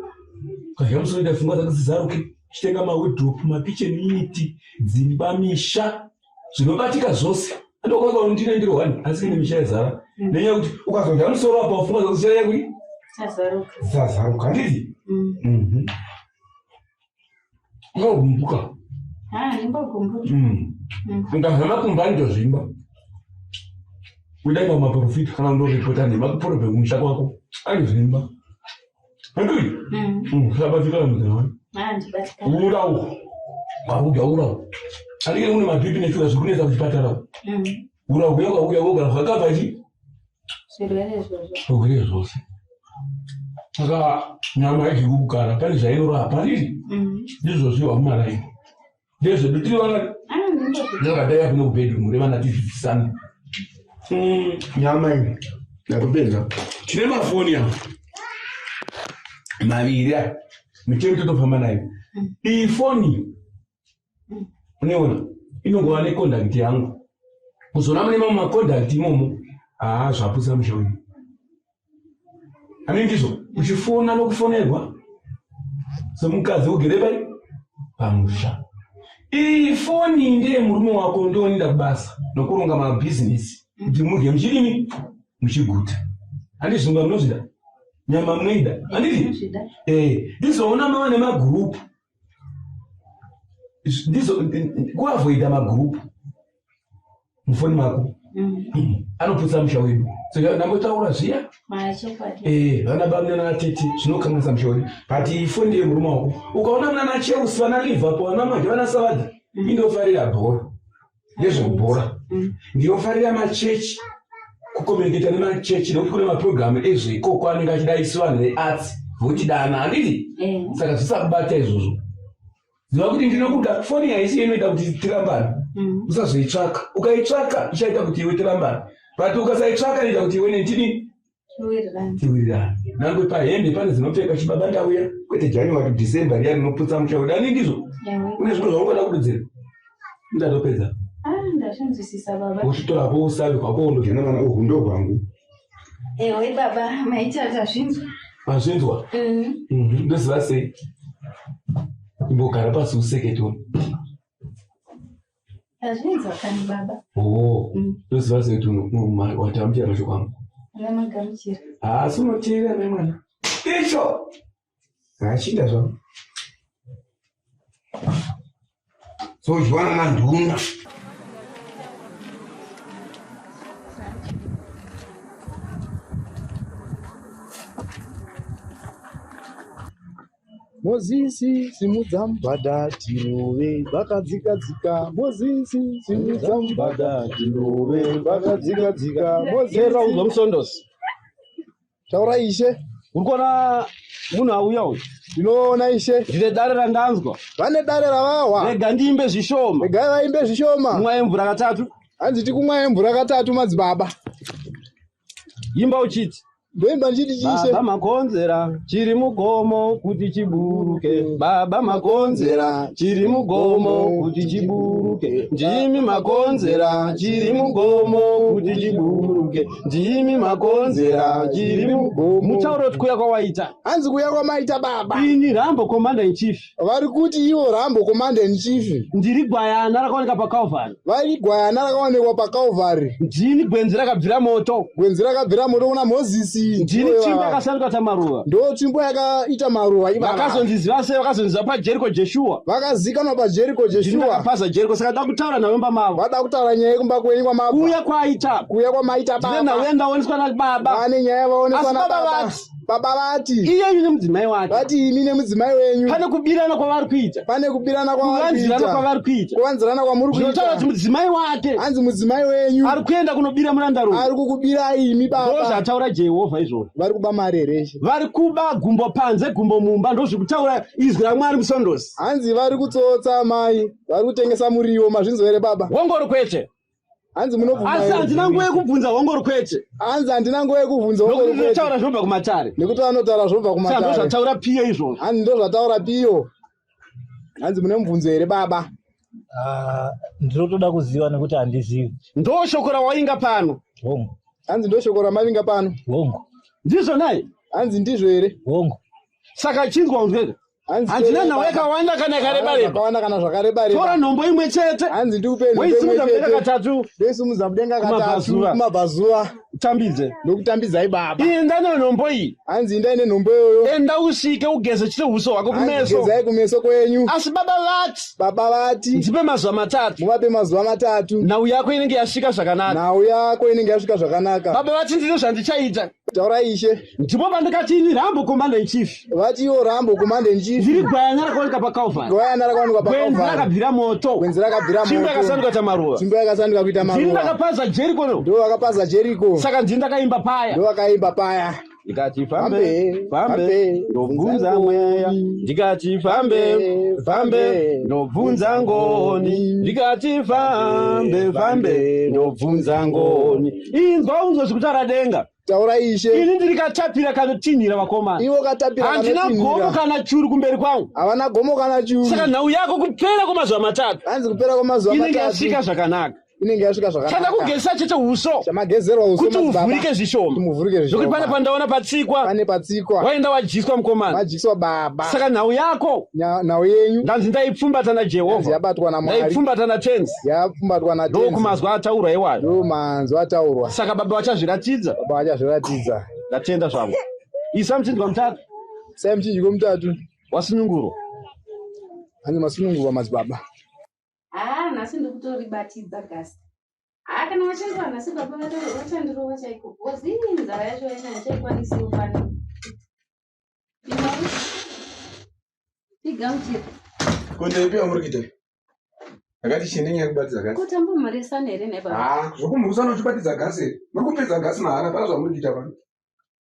ukadya musoro ita pfungwa dzako dzizaruke chitenga mawedhopu makicheni uniti dzimba misha zvinobatika zvose andokwaka ndine ndiro one asi ine misha yazara nenyaya yekuti ukazodya musoro apa pfungwa dzako dzichaya kuti Chazaruka. dzazaruka handiti ukagumbuka Ah, ndimbogumbuka. ukazva makumba anotozvimba kudai pamaprofita kana undoripota nhema kuporobhe kumusha kwako anozvimba handii usabatikana mudzimai Ah, ndibatikana. ura uko wakudya ura uko andike kune mabhipi neshuga zvikunetsa kuchipatara uko ura uko yakauya wogara zvakabva chi Zvirwere izvozvo. zvirwere zvose saka nyama haidyi kugara pane zvainorapa handiti ndizvo zviwa mumaraini ndezvedu tiri vana Ah, ndimbogumbuka. ndakadai kuno kubedroom revana tidzidzisane nyama iyi ndakupedza tine mafoni apa maviri aya mitemo totofamba nayo iyi foni unoiona inongova nekondakti yangu kuzona mune mamwe makondakti imomo haa zvaputsa musha uyu ane ndizvo uchifona nokufonerwa semukadzi ugere pai pamusha iyi foni ndeye murume wako ndoonoenda kubasa nokuronga mabhizinesi kuti mudye muchidini muchiguta handiti zvingwa munozvida nyama munoida handiti Ndinozvida. Eh, ndizoona mava nemagurupu ndizo kuavoida magurupu mufoni mako anoputsa musha wedu Saka ndambotaura zviya eh, vana baba nana tete zvinokanganisa mushoni but ifoni ndiye murume wako ukaona muna Chelsea vana Liverpool vana manje vana Savadhi mm. indofarira bhora ndezvekubhora mm. ndinofarira machechi kucommunicata nemachechi nekuti kune maprogramu ezveikoko anenge achida isu vanhu vearts votidana handiti eh. saka zvisakubata izvozvo ziva kuti ndinokuda foni haisi inoita kuti tirambane mm. usazoitsvaka ukaitsvaka ichaita kuti iwe tirambane but ukasaitsvaka inoita kuti iwe nentini tiwirirane nangwe pahembe pane dzinopfekwa chibaba ndauya kwete january to december riya rinoputsa musha wedu ani ndizvo une zvimwe zvaungoda kududzira ndatopedza ah, uchitorako usavi hwako undodya namwana uhu ndohwangu Ewe baba, maita tazvinzwa. Mazvinzwa? Mm. Mhm, ndoziva sei. Imbogara pasi useke tione. Tazvinzwa kani baba. Oh, Mm. ndoziva sei kuti watamuchira mashoko angu. Ndamagamuchira. Asi unoteerera mai mwana. Icho! Hachinda zvangu. Sozwana nanduna. Mozisi simudza mubhadha tirove vakadzika dzika Mozisi simudza mubhadha tirove vakadzika dzika Mozisi Uzwa musondosi. Taura ishe. Uri kuona munhu auya uyu? Ndinoona ishe. Ndine dare randanzwa. Vane dare ravahwa. Rega ndiimbe zvishoma. Regai vaimbe zvishoma. Kumwai mvura katatu. Hanzi tikumwai mvura katatu madzibaba. Imba uchiti. Ndoimba ndichiti chiishe. Baba makonzera chiri mugomo kuti chiburuke. Baba makonzera chiri mugomo kuti chiburuke. Ndimi makonzera chiri mugomo kuti chiburuke. Ndimi makonzera chiri mugomo. Mutauro kuti kuya kwawaita. Hanzi kuya kwamaita baba. Ini Rambo commander in chief. Vari kuti ivo Rambo commander in chief. Ndiri gwayana rakaoneka paCalvary. Vari gwayana rakaonekwa paCalvary. Ndini gwenzi rakabvira moto. Gwenzi rakabvira moto kuna Mozisi. Ndini tsvimbo yakasanduka kuita maruva. Ndo tsvimbo yakaita maruva ivava. Vakazondiziva sei? Vakazondiziva paJeriko Jeshua. Vakazikanwa paJeriko Jeshua. Ndini ndakapaza Jeriko saka da kutaura navo mumba mavo. Vada kutaura nyaya yekumba kwenyu kwamabva. Kuuya kwaita. Kuuya kwamaita baba. Ndine nhau yandaoneswa nababa. Vane nyaya vaoneswa Asi baba nababa. vati. Baba vati. Iye nemudzimai wake. Vati imi nemudzimai wenyu. Pane kubirana kwavari kuita. Pane kubirana kwavari Kuvanzirana kuita. kwavari kuita. Kuvanzirana kwamuri kuita. Zvinotaura kuti mudzimai wake. Hanzi mudzimai wenyu. Ari kuenda kunobira murandarume. Ari kukubirai imi baba. Ndozvataura Jehovha izvozvo. Vari kuba mari here ishe? Vari kuba gumbo panze gumbo mumba ndozvikutaura izwi raMwari musondosi. Hanzi vari kutsotsa mai. Vari kutengesa muriwo mazvinzwa here baba? Hongoro kwete. Hanzi munobvuma Asi here? handina nguva yekubvunza hongoro kwete. Hanzi handina nguva yekubvunza hongoro Nokuti kwete. ndinotaura zvinobva kumatare. Nekuti vanotaura zvinobva Saka kumatare. ndozvataura piyo izvozvo. Hanzi ndozvataura piyo. Hanzi mune mubvunzo here baba? Ah, ndinotoda kuziva nekuti handizivi. Ndo shoko rawainga pano. Hongu. Hanzi ndo shoko ramavinga pano. Hongu. Ndizvo nhai? Hanzi ndizvo here? Hongu. Saka chinzwa unzweka. Handina nhau yakawanda kana yakareba reba. Yakawanda kana zvakareba reba. Tora nhombo imwe chete. Hanzi ndikupe nhombo imwe Woisimudza mudenga chete. katatu. Ndoisimudza mudenga katatu Kumabvazuva. kumabvazuva. Tambidze. Ndokutambidzai baba. Enda nenhombo iyi. Hanzi indai nenhombo iyoyo. Enda usvike ugeze chete uso hwako Hanzi kumeso. gezai kumeso kwenyu. Asi baba vati. Baba vati. Ndipe mazuva matatu. Muvape mazuva matatu. Nhau yako inenge yasvika zvakanaka. Nhau yako inenge yasvika zvakanaka. Baba vati ndizvo zvandichaita. Taura ishe. Ndipo pandikati ini Rambo commander in chief. Vati iwo Rambo commander in chief. Ndiri gwayana rakaoneka paCalvary. Gwayana rakaonekwa Gwenzi paCalvary. rakabvira moto. Gwenzi rakabvira moto. Tsvimbo yakasanduka kuita maruva. Tsvimbo yakasanduka kuita Ndini maruva. ndakapaza Jericho. Ndo vakapaza Jericho. Saka ndini ndakaimba paya. Ndo vakaimba paya. Ndikati Fambe, fambe, fambe, ndobvunza mweya. Ndikati fambe, fambe, ndobvunza ngoni. Ndikati fambe, fambe, ndobvunza ngoni. Inzwa unzwe zvekutaura denga. Taura ishe. Ini ndiri katapira kanotinhira vakomana. Iwo katapira Handina kanotinhira. gomo kana churu kumberi kwangu. Havana gomo kana churu. Saka nhau yako kupera kwemazuva matatu. Hanzi kupera kwemazuva Inenge matatu. yasvika zvakanaka. Inenge yasvika Chanda zvakanaka. kugezesa chete uso. Chamagezerwa uso Kuti madzibaba. uvhurike zvishoma. Kuti muvhurike Zvokuti zvishoma. pane pandaona patsikwa. Pane patsikwa. Waenda wadyiswa mukomana. Vadyiswa baba. Saka nhau yako Nhau yenyu. ndanzi ndaipfumbata Hanzi naJehovha. yabatwa naMwari. Ndaipfumbata naTenzi. Yapfumbatwa naTenzi. Ndokumazwa ataurwa iwayo. Ndo manzwa ataurwa. Saka baba vachazviratidza. Baba vachazviratidza. Ndatenda zvangu. Isa muchinjikwa mutatu. Sai muchinjiko mutatu. Wasunungurwa. Hanzi masunungurwa madzibaba. Haa, nhasi ndikutoribatidza gasi. Haa kana vachandirova nhasi baba vachandirova chaiko because ini nzara yacho yaina hachaikwanisiwo pano. Tigamuchire. Ko ndeipi yamuri kuita? Akati chii nenyaya yekubatidza gasi? Ko tambomhoresana here nhai baba? Haa zvokumhurusana uchibatidza gasi here? Muri kupedza gasi mahara hapana zvamuri kuita pano.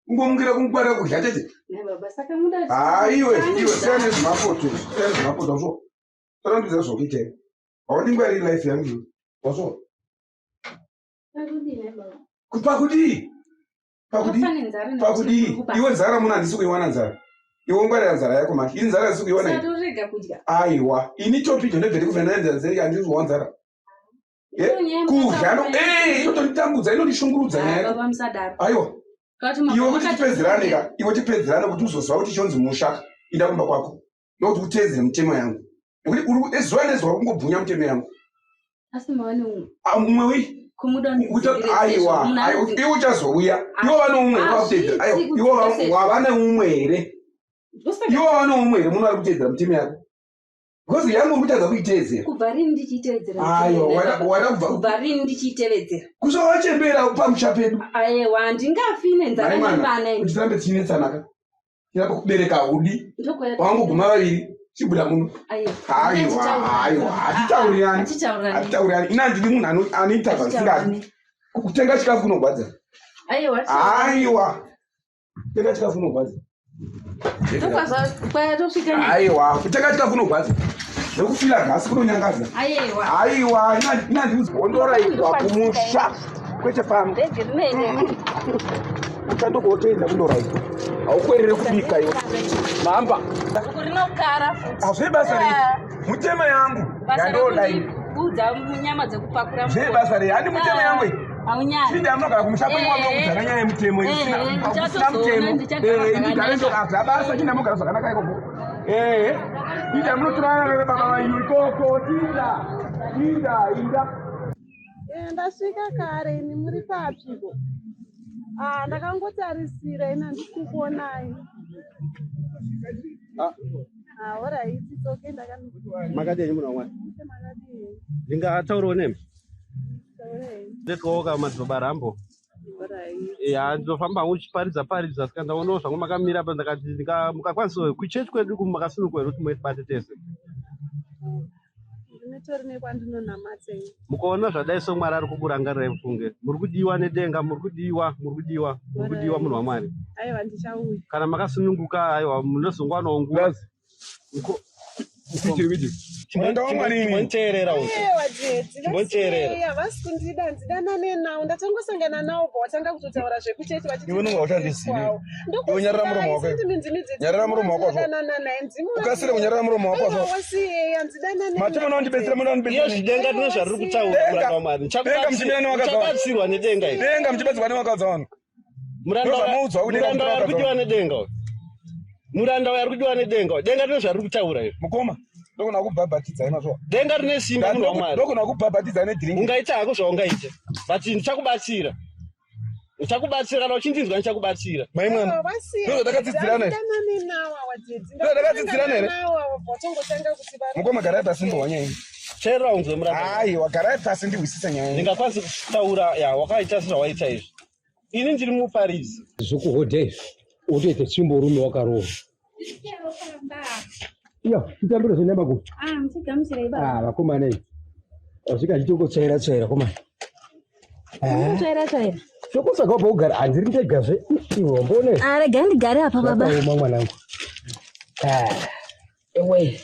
Kungomukira kungwarira kudya chete. Nhai baba saka muda Haa iwe iwe siyana nezvimapoto izvi. Siyana nezvimapoto zvo. Tarambidza zvokuita here? Haundingwariri life yangu iwe. Wazvo? Pakudii nhai baba? Pakudii? Pakudii? Tofa nenzara nekuti Pakudii? muri kubasa. Iwe nzara muna handisi kuiwana nzara. Iwe ungwarira nzara yako manje. Ini nzara handisi kuiwana. Saka ini. torega kudya. Aiwa, ini topic ndobvete kuvhena nenzara dzei handisi kuwa nzara. Eh, Iyo nyaya Kudya no mukataura- eh inotonditambudza inondishungurudza Ah, nyaya yako. Baba musadaro. Aiwa, Kati iwe kuti makati- tipedzerane ka, iwe tipedzerane kuti uzoziva kuti chonzi musha inda kumba kwako. Ndokuti uteedzere mitemo yangu. Nekuti uri zuva nezuva uri kungobhunya mitemo yangu. Asi mava neumwe. Ah, Mumwe wei? Kumuda Aiwa, aiwa, iwe uchazouya. Iwe vane umwe here wakuteedzera? Aiwa, iwe wava neumwe here? Iwe wava neumwe here munhu ari kuteedzera mitemo yako? Because yangu uri kutadza kuiteedzera. Kubva rini ndichiitevedzera? Aiwa, mitemo baba? wada kubva Kubva rini ndichiitevedzera? kusvika wachembera pamusha pedu. Aiwa, handingafi nenzara Mai mwana, nevana ini. kuti tirambe tichinetsanaka. Tirambe kubereka hudi. Ndokwaya- Wangoguma vaviri, chibuda muno. Aiwa. Aiwa, aiwa, hatitaurirani. Hatitaurirani. Hatitaurirani. Ini handidi munhu anoita zvandisingadi. Hatitaurirani. Kutenga chikafu kunogwadza. Aiwa. hatitaurirani. Aiwa. Kutenga chikafu kunogwadza. Ndokwazva- kwaya tosvika ne- Aiwa, kutenga chikafu kunogwadza. Nekufila gasi kunonyangadza. Aiwa. Aiwa, ina handiuzi hondorairwa kumusha. Kwete pano. Bhegi rinene. Uchandokotoenda kundorairwa. Haukwerere kubika iwe. Mamba. Uku rinokara futi. Hazvei basa rei. Mutemo yangu. Basa Yandorairwa. rekuudza nyama dzekupakura Zvei basa rei? Handi mutemo yangu iyi. Haunyari. Chinda munogara kumusha kwenyu wamunokudzana nyaya yemutemo iyi. Eh, Usina ndichatozoona, mutemo. ndichagara Eh, ini zvakanaka. gare ndogara basa chinda munogara zvakanaka ikoko. Eh, inda munotorana nababa venyu ikoko. Tinda. Tinda, inda. Eh, ndasvika kare ini muri papiko? Ah, ndakangotarisira ini handisi kukuonai. Ah. Ah, alright, it's okay ndakani. Makadini munhu wamwari? Makadini? Ndingataurawo nemi? Taurei. Ndetwoka madzibaba Rambo. Alright. Ya, ndinofamba hangu ndichiparidza paridza saka ndaonawo zvangu makamira apa ndakati mukakwanisawo kuchechi kwedu uku makasununguka here kuti muibate tese. Ndinotori nekwandinonamata ini. Mukaona zvadai so Mwari ari kukurangarirai mufunge. Muri kudiwa nedenga, muri kudiwa, muri kudiwa, muri kudiwa munhu waMwari. Aiwa ndichauya. Kana makasununguka aiwa munozongwanawo nguva. Muranda waMwari ini. Chimboniteerera uyu. Ewa dzedzi Chimboteerera. vasiya havasi kundida ndidanane nawo ndatangosangana nawo bva watanga kutotaura zvekuchechi vachiti Iwe unonga uchandizivi. Iwe nyarara muromo wako iwe. Nyarara muromo wako zvo. Ukasire kunyarara muromo wako zvo. Mati munondibetsera munondibetsera. Iyo zvidenga ndine zvariri kutaura Denga. muranda waMwari. Denga muchimira newakadza vanhu. Ndichabatsirwa nedenga iri. Denga muchibatsirwa newakadza vanhu. Muranda Ndozvamoudzwa kuti muranda denga ari kudiwa nedenga uyu. Muranda uyu ari kudiwa nedenga uyu. Denga rine zvariri kutaura izvi. Mukoma, ndogona kubhabhatidzai mazvo. Denga rine simba munhu waMwari. Ndogona kubhabhatidzai nedhiringi. Ungaita hako zvaungaita. But ndichakubatsira. Ndichakubatsira kana uchindinzwa ndichakubatsira. Mai mwana. Ndozvatakadzidzirana izvi. Ndozvatakadzidzirana here? Mukoma garai pasi ndihwa nyaya iyi. Teerera unzwe muranda. Aiwa, garai pasi ndihwisise nyaya iyi. Ndingakwanisa kutaura ya wakaita sezvawaita izvi. Ini ndiri muparidzi. Zvokuhodha izvi wotoita tsvimborume wakarohwa. Iya, chitambiro zvenyama Ah, muchigamuchirei baba. Ah, vakomana izvi. Wasvika achitokotsvaira tsvaira komana. Munotsvaira tsvaira. Chokutsvaga pokugara handiri ndegazve iwe wamboona Ah, regai ndigare apa baba. Zvakaoma mwanangu. Ah, ewe.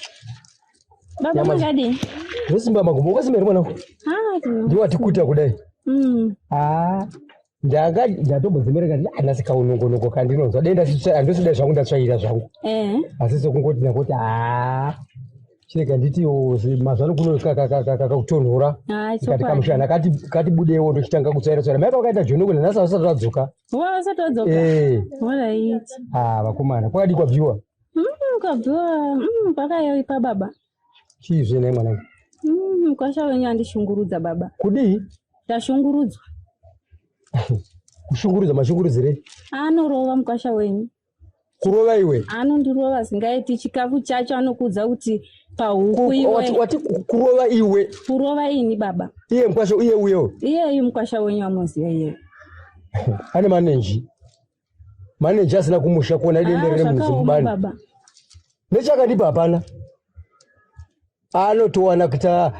Baba Nyama- mungadini? Zvosimba makumbo ukasimba here mwanangu? Ah, tino. Ndiwatikuta kudai. Ah, Ndanga ndatombodzimereka ndati anasi kaunongonongo kandinonzwa dei handosida zvangu ndatsvaira zvangu. Eh. Asi sokungoti ndangoti haa chirega nditi mazuva ano kuno kakutonhora. Ah, Ndikati chokwadi. kamushana kati budewo ndochitanga kutsvaira tsvaira. Mai vakaita jonoko nanhasi vasati vadzoka. Wasati wadzoka. Eh. Alright. Ah, vakomana kwakadi kwabviwa. Kwabviwa, kwakaipa baba. Chiizve nhai mwanangu. Kwasha wenyu andishungurudza baba. Kudii? Ndashungurudzwa. Kushungurudza mashungurudzirei? Anorova mukwasha wenyu. Kurova iwe? Anondirova zingaiti chikafu chacho anokuudza kuti pahuku iwe. Wati kurova iwe? Kurova ini baba. Iye mukwasha iye uyo? Iyeyu mukwasha wenyu amoziva iyeyo. Ane manenji. Manenji asina kumusha kuona dende riri Zvakaoma muzimubani. baba. Nechakandipa hapana. Anotowana kuita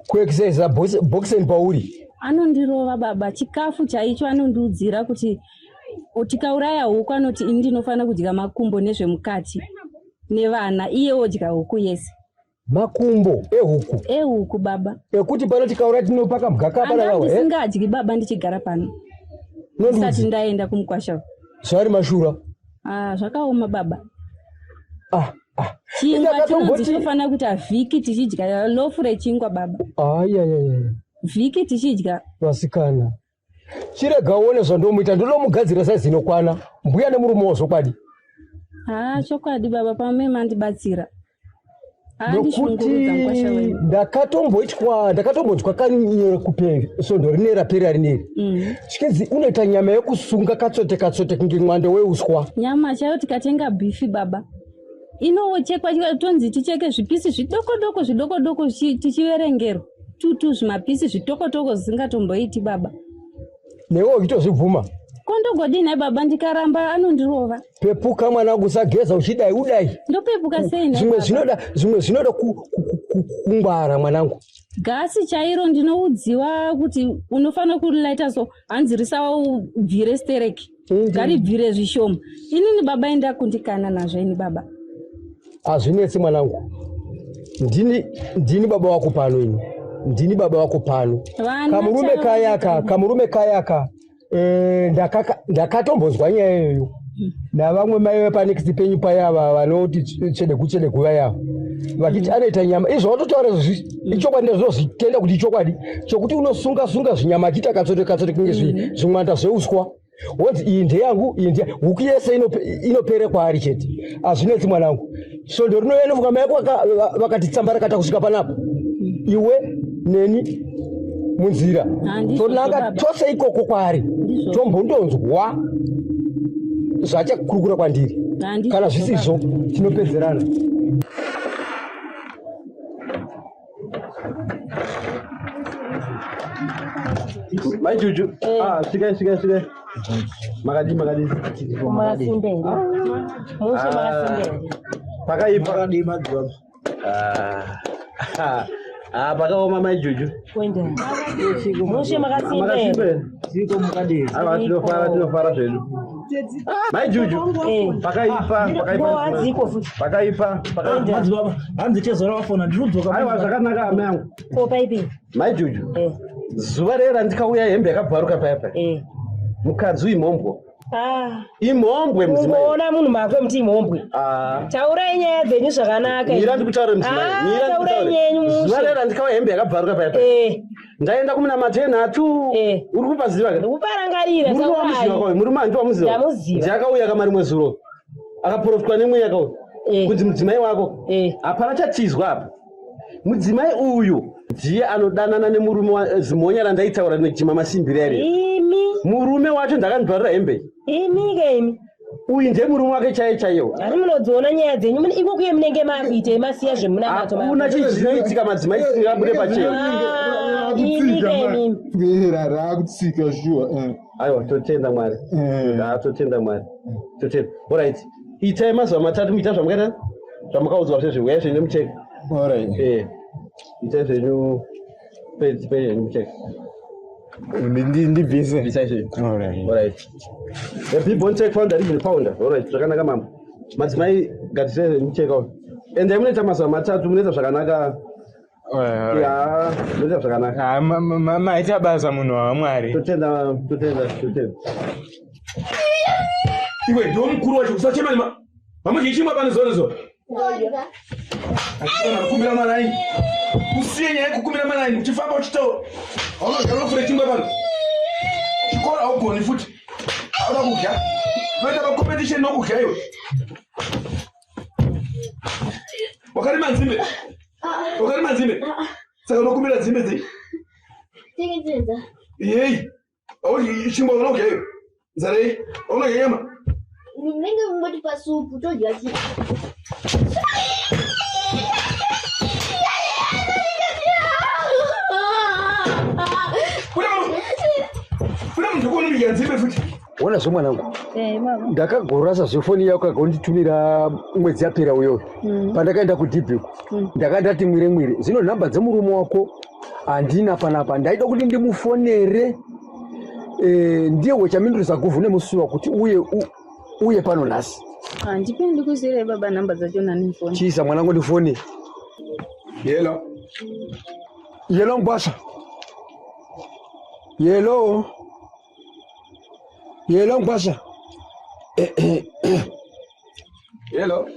kuexercisa boxing pauri. Anondirova baba, chikafu chaicho anondiudzira kuti tikauraya huku anoti ini ndinofanira kudya makumbo nezvemukati nevana, iye odya huku yese. Makumbo ehuku? Ehuku baba. Ekuti pano tikaura tinopaka mugaka pana Anga vawo, eh? ndisingadyi baba ndichigara pano. Unondiudzi? Ndisati ndaenda kumukwasha. Zvari mashura. Ah, zvakaoma baba. Ah, ah. Chingwa Ndakatomboti- chinonzi chinofanira kuita vhiki tichidya lofu rechingwa baba. Ayayaya. Vhiki tichidya. Vasikana. Chirega uone zvandomuita ndodomugadzira saizi inokwana. Mbuya nemurume wazvokwadi. Ah, chokwadi baba pamwe mandibatsira. Ah, ndishungurudza mukwasha Nokuti wenyu. ndakatomboitwa ndakatombonzwa kanyore kupe svondo rine rapera rineri. Chikinzi unoita nyama yekusunga katsote katsote kunge mwando weuswa. Nyama chaiyo tikatenga bhifi baba. Inochekwa tonzi ticheke zvipisi zvidoko doko zvidoko doko tichiverengerwa. Tutu zvimapisi zvitoko toko zvisingatomboiti baba. Newe uchitozvibvuma. Ko ndogodini baba ndikaramba anondirova. Pepuka mwanangu usageza uchidai udai. Ndopepuka sei nhai Zvimwe baba? zvinoda zvimwe zvinoda kungwara mwanangu. Gasi chairo ndinoudziwa kuti unofanira kurilaita so hanzi risaubvire stereki ngaribvire zvishoma. Inini baba indakundikana nazvo ini baba. Hazvinetsi mwanangu. Ndini baba wako pano ini. Ndini baba wako pano. Vana Kamurume chaivo kayaka, kamurume kayaka. Eh, ndakatombonzwa nyaya iyoyo. Navamwe mai vepanext penyu paya ava vanoti tsvedeku tsvedeku vaya. Vachiti anoita nyama. Izvo watotaura ichokwadi ndazvozvitenda kuti ichokwadi. Chokuti unosunga sunga zvinyama achiita katsote katsote kunge zvimwanda zveuswa. Wonzi iyi ndeyangu, iyi ndeya. Huku yese inopere kwaari chete. Hazvinetsi mwanangu. Svondo rinouya nofunga mai vako vakati tsamba rakata kusvika panapa. Iwe neni munzira. Handizvozvo, Tonanga baba. tose ikoko kwaari. Tombondonzwa zvachakurukura kwandiri. Handizvozvo, Kana zvisizvo tinopedzerana. Mai Juju. Ah, svikai svikai svikai. Makadii makadii. Makasimba here? Mushe makasimba here? Pakaipa. Makadii madzibaba. Ah. Ah, pakaoma mai Juju. Kuenda. Mushe makasimba here? Ziko mukadii. Aiwa tinofara tinofara zvedu. Mai Juju. Pakaipa pakaipa. Hadziko futi. Pakaipa pakaipa. Madzibaba, hanzi chezora wafona ndinodzoka. Aiwa zvakanaka hama yangu. Ko paipi? Mai Juju. Zuva rera ndikauya hembe yakabvaruka paya paya. Mukadzi uimhombwe. Ah. Imhombwe mudzimai. Ungoona munhu makwe muti imhombwe. Ah. Taurai nyaya dzenyu zvakanaka. Mira ndikutaure mudzimai. Ah, Mira taurai nyaya yenyu ndikutaure. Zuva mushe. rera ndikauya hembe yakabvaruka paya paya. Ndaenda kumunamato enhatu. Uri kupaziva ka? Ndikuparangarira Murume wamuziva taurai. kwayo, murume handi wamuziva. Ndamuziva. Ndiye akauya kamari mwezuro. Akaprofitwa nemweya akauya. Kunzi mudzimai wako. Hapana chatizwa apa. Mudzimai uyu ndiye anodanana nemurume zimonya randaitaura nechima masimbiri ari. Imi. Murume wacho ndakandibvarura hembe. Imi ke imi. Uyu ndiye murume wake chaiye chaiyewo. Ani munodziona nyaya dzenyu iko kuye munenge makuitei masiya zvemunamato. Hakuna chinhu chinoitika madzimai chisingabude pachena. Imi ke imi. Rakutsika shuwa. Aiwa totenda Mwari. Ah, totenda Mwari. Totenda. Alright. Itai mazuva matatu muita zvamakaita zvamakaudzwa zvezvi uyai zvenyu mucheka. Alright. Eh. Itai zvenyu pedzi zvenyu mucheka. Ndibvise. Bvisai zvenyu. Alright. Alright. A big bone check founder even founder. Alright, zvakanaka mama. Madzimai gadzirai zvenyu mucheka uyu. Endai munoita mazuva matatu munoita zvakanaka. Ya, munoita zvakanaka. Maita basa munhu waMwari. Totenda, totenda, totenda. Iwe ndiwe mukuru wacho usachema nema. Vamwe chichimwa pano zuva nezuva. Achikona kukumbira maraini. Usiye nyaya yekukumbira maraini uchifamba uchitaura. Haunodya unofura chingwa pano. Chikoro haugoni futi. Hauda kudya. Unoita macompetition nokudya iwe. Wakarima nzimbe. Wakarima nzimbe. Saka unokumbira nzimbe dzei? Chengetedza. Yei. Haudyi chingwa unodya iwe. Nzara yei? Haunodya nyama. Munenge mungotipa supu todya supu. Kuna munhu kunoridya nzimbe futi. Wona zve mwanangu. Eh, baba. Ndakagorasa zvefoni yako akanditumira mwedzi yapera uyoyo. Pandakaenda kudhibhiku. Ndakanga ndati mwire mwire. Zvino nhamba dzemurume wako handina panapa. Ndaida kuti ndimufonere. Eh, ndiye wechamindurisa guvhu nemusuwa kuti uye uye pano nhasi. Handipe ndikuziire baba nhamba dzacho nani mfoni. Chiisa mwanangu ndifone. Yelo. Yelo ngwasha. Yelo. Yelo ngwasha. Yelo.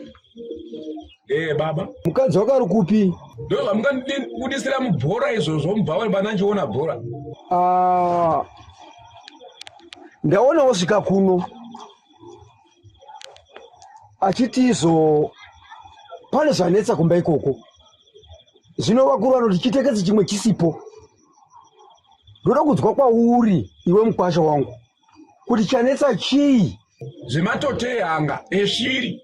Eh baba. Mukadzi wako ari kupi? Ndo zvamungandibudisira mubhora izvozvo mubhawa pana ndichiona bhora. Ah. Ndaona wasvika kuno. Achiti izvo pane zvanetsa kumba ikoko. Zvino vakuru vanoti chitekesi chimwe chisipo. Ndoda kunzwa kwauri iwe mukwasha wangu kuti chanetsa chii? Zvematote ehanga eshiri,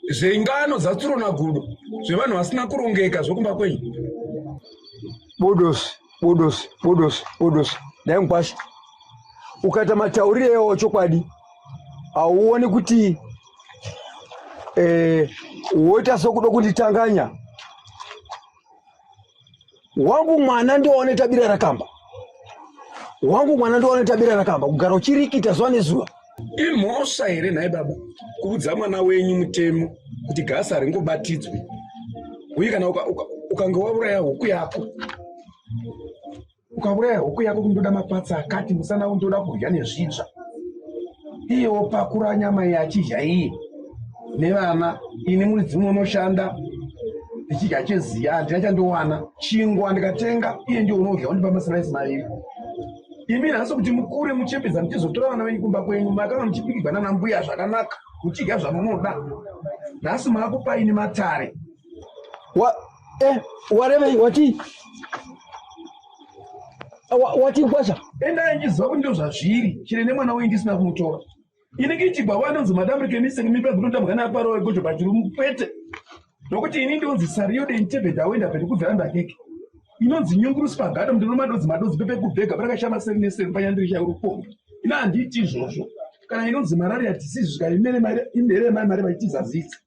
zvengano dzatsuro nagudo, zvevanhu vasina kurongeka zvokumba kwenyu. Bodosi, bodosi, bodosi, bodosi. Nhai mukwasha, ukaita mataurire iwawo chokwadi hauoni kuti eh, woita sokuda kunditanganya wangu mwana ndoone tabira rakamba wangu mwana ndoone tabira rakamba kugara uchirikita zuva nezuva Imhosva here nhai baba kuudza mwana wenyu mutemo kuti gasi haringobatidzwi uye kana ukange wauraya huku yako ukauraya huku yako kundoda mapatsa akati musana undoda kudya nezvitsva iye wopakura nyama iye achidya iye nevana ini mudzimu unoshanda ndichidya cheziya handina chandowana chingwa ndikatenga iye ndiye unodya undipa masiraisi maviri imi nhasi kuti mukure muchembedza muchizotora vana venyu kumba kwenyu makanga muchipikigwa nana mbuya zvakanaka muchidya zvamunoda nhasi maakupaini matare wa eh, warevei wati wati kwasha endai ndichiziva kuti ndozvazviri chire nemwana wenyu ndisina kumutora ini kichibva wanonzi madamurike misekimipa gunotambwa naparo wegojo pachirungu kwete nokuti ini ndonzi sariyo dentebe dawenda pete keke inonzi nyungurusi pagado mndino madodzi madodzi pepe kubhega parakashama seri neseri panyandiri chaurukombe ina handiiti izvozvo kana inonzi malaria disease zvikaimere imhere mai mari vachitizazidza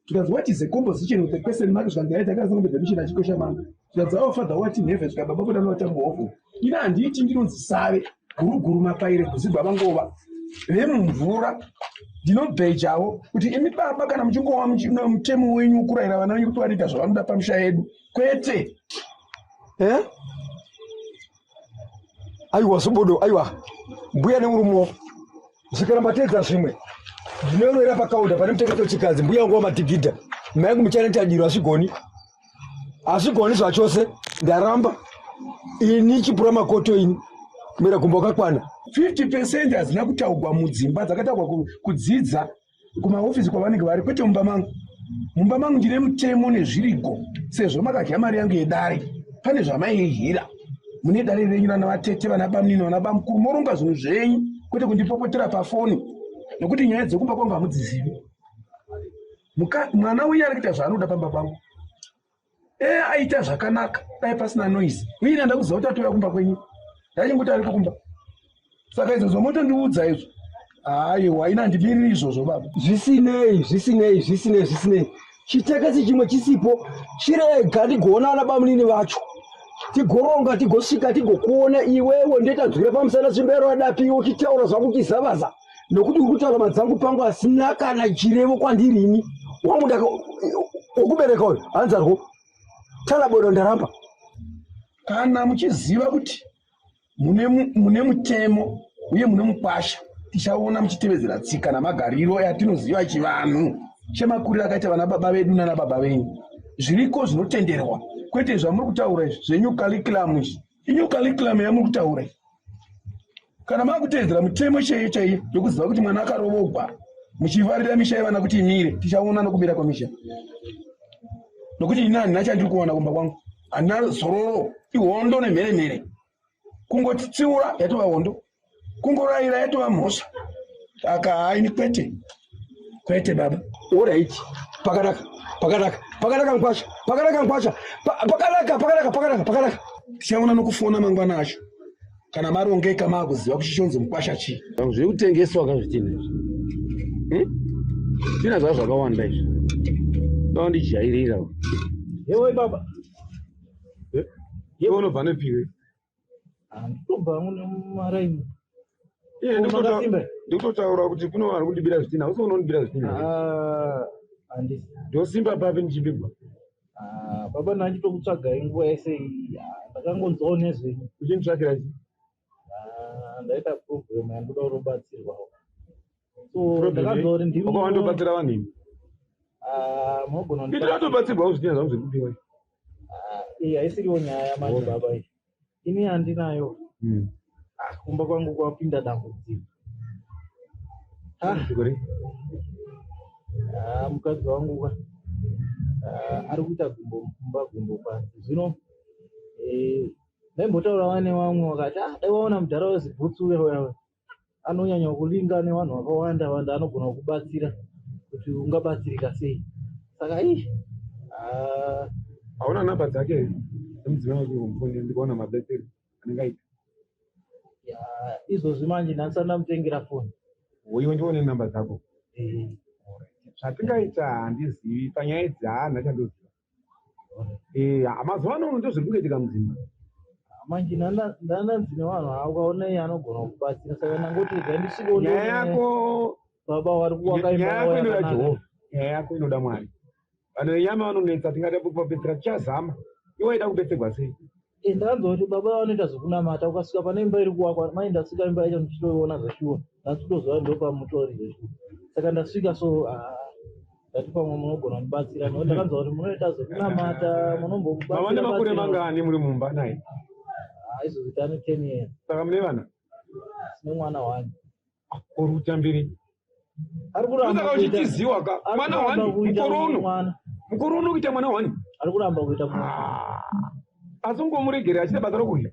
zvikanzi what is a composition of the question mark zvikanzi right akasangomedza mission achikosha manga zvikanzi our father what in heaven zvikanzi baba kuda notamuhovo ina handiiti ndinonzi save guruguru mapaire kuzigwa vangova vemumvura ndinobhejawo kuti imi baba kana muchingova mutemo wenyu kurayira vana venyu kuti vanoita zvavanoda pamisha yedu kwete eh? Aiwa sobodo aiwa mbuya nemurume wako zvikaramba teedza zvimwe ndinorovera pakaunda pane muteketo chikadzi mbuya wangu wamatigidha mai yangu muchana diro hazvigoni hazvigoni zvachose ndaramba ini chipura makoto ini mera gumbo wakakwana 50 percent hadzina kutaugwa mudzimba dzakataugwa kudzidza kumahofisi kwavanenge vari kwete mumba mangu mumba mangu ndine mutemo nezvirigo sezvo makadya mari yangu yedare pane zvamaihira mune dare renyu vana vatete vana bamunini vana bamukuru moronga zvinhu zvenyu kwete kundipopotera pafoni nokuti nyaya dzekumba kwangu hamudzizivi mwana uye ari kuita zvaanoda pamba pangu e aita zvakanaka dai pasina noise uye ndanda kuziva kuti atouya kumba kwenyu ndachingoti ariko kumba saka izvozvo motondiudza izvo aiwa ina handimiriri izvozvo baba zvisinei zvisinei zvisinei zvisinei chitekesi chimwe chisipo chirega ndigoona ana bamunini vacho tigoronga tigosvika tigokuona iwewe ndoita pamusana tsvimbero adapiwo uchitaura zvako uchizavaza nokuti uri kutaura madzangu pangu asina kana chirevo kwandiri ini wangu ndaka wokubereka uyu hanzarwo talabodo ndaramba kana muchiziva kuti mune mutemo uye mune mukwasha tichaona muchitevedzera tsika namagariro yatinoziva chivanhu chemakuriro akaita vana baba vedu nana baba venyu zviriko zvinotenderwa kwete zvamuri kutaura izvi zvenyu curriculum izvi inyu curriculum yamuri kutaura izvi kana makutevedzera mutemo chaiyo chaiyo yokuziva kuti mwana akarovogwa muchivarira misha yevana kuti imire tichaona nokumira kwemisha nokuti ini handina chandiri kuwana kumba kwangu handina zororo ihondo nemheremhere kungotitsiura yatova hondo kungorayira yatova mhosva Saka haini kwete kwete baba. Orit, pakanaka, pakanaka, pakanaka mukwasha, pakanaka mukwasha, pakanaka, pakanaka, pakanaka, pakanaka. Tichaona nokufona mangwana acho kana marongeka maakuziva kuti chonzi mukwasha chii. Zviri kutengeswa ka zvitinha izvi. Zvitinha zvava zvakawanda izvi. Dao ndijairira. Yewe baba. Iwe unobva nepiwe? Handitobva hangu nemaraini. Iye Ko, makasimba? ndikutotaura kuti kune vari kundibira zvitinha. Hausi unondibira zvitinha. Ah, handisi. Ndosimba papi ndichibigwa? Ah, baba ndachitokutsvagai nguva yese iyi. Ah, ndakangonzwawo nezvenyu. Uchinditsvakira chii? Ah, ndaita problem yandoda kurobatsirwawo. So Problem ndakanzwa kuti ndimi Waka wandobatsira vanhu imi. Ah, munogona Ini ndatobatsirwawo zvitinha zvangu zvekubiwa. Ah, iyi haisiriwo nyaya manje baba iyi. Ini handinayo. Ah, kumba kwangu kwapinda dambudziko. Ah. Dambudziko rei? Ah, mukadzi wangu ka ah, ari kuita gumbo mumba gumbo panze. Zvino eh, ndaimbotaura nevamwe vakati ah, dai waona mudhara wezibhutsu uya uya anonyanya kulinga nevanhu vakawanda wanda anogona kukubatsira kuti ungabatsirika sei. Saka ii ah, Hauna namba dzake here? Dzemudzimai wake umufonere ndikuona mabetsero anenge aita. ya, izvozvi manje ndandisati ndamutengera foni. Iwe ndione namba dzako. Zvatingaita handizivi panyaya idzi haana chandoziva. Eh, mazuva ano ndozviri kungoitika mudzimba. Manje ndandanzi nevanhu ava ukaona iye anogona kukubatsira saka ndangoti regai ndisvikewo Nyaya ndione yako baba vari kuvaka imba nyaya yavo yako inoda yakanaka. Jehovha. Nyaya yako inoda Mwari. Vanhu venyama vanonetsa tingada kuvabetsera tichazama. Iwe waida kubetserwa sei? Eh, ndakanzwa kuti baba vanoita zvekunamata ukasvika pane imba iri kuvakwa mai ndasvika imba yacho ndichitoiona zveshuwa ndasitoziva ndopamutori zveshuwa saka ndasvika so ah, ndati pamwe munogona kundibatsira nekuti ndakanzwa kuti munoita zvekunamata Mava munombobatsira nemakore batsira mangani muri mumba naye? Ah, izvozvi tane 10 years Saka mune vana? tine mwana wani Uri kutambirei? ari kuramba Saka kuita uchitiziwa ka ari mwana kuramba wani kuita mukore mumwe uno mwana mukore uno kuita mwana wani ari kuramba kuita mumwe asi ungomuregere achita basa rokurya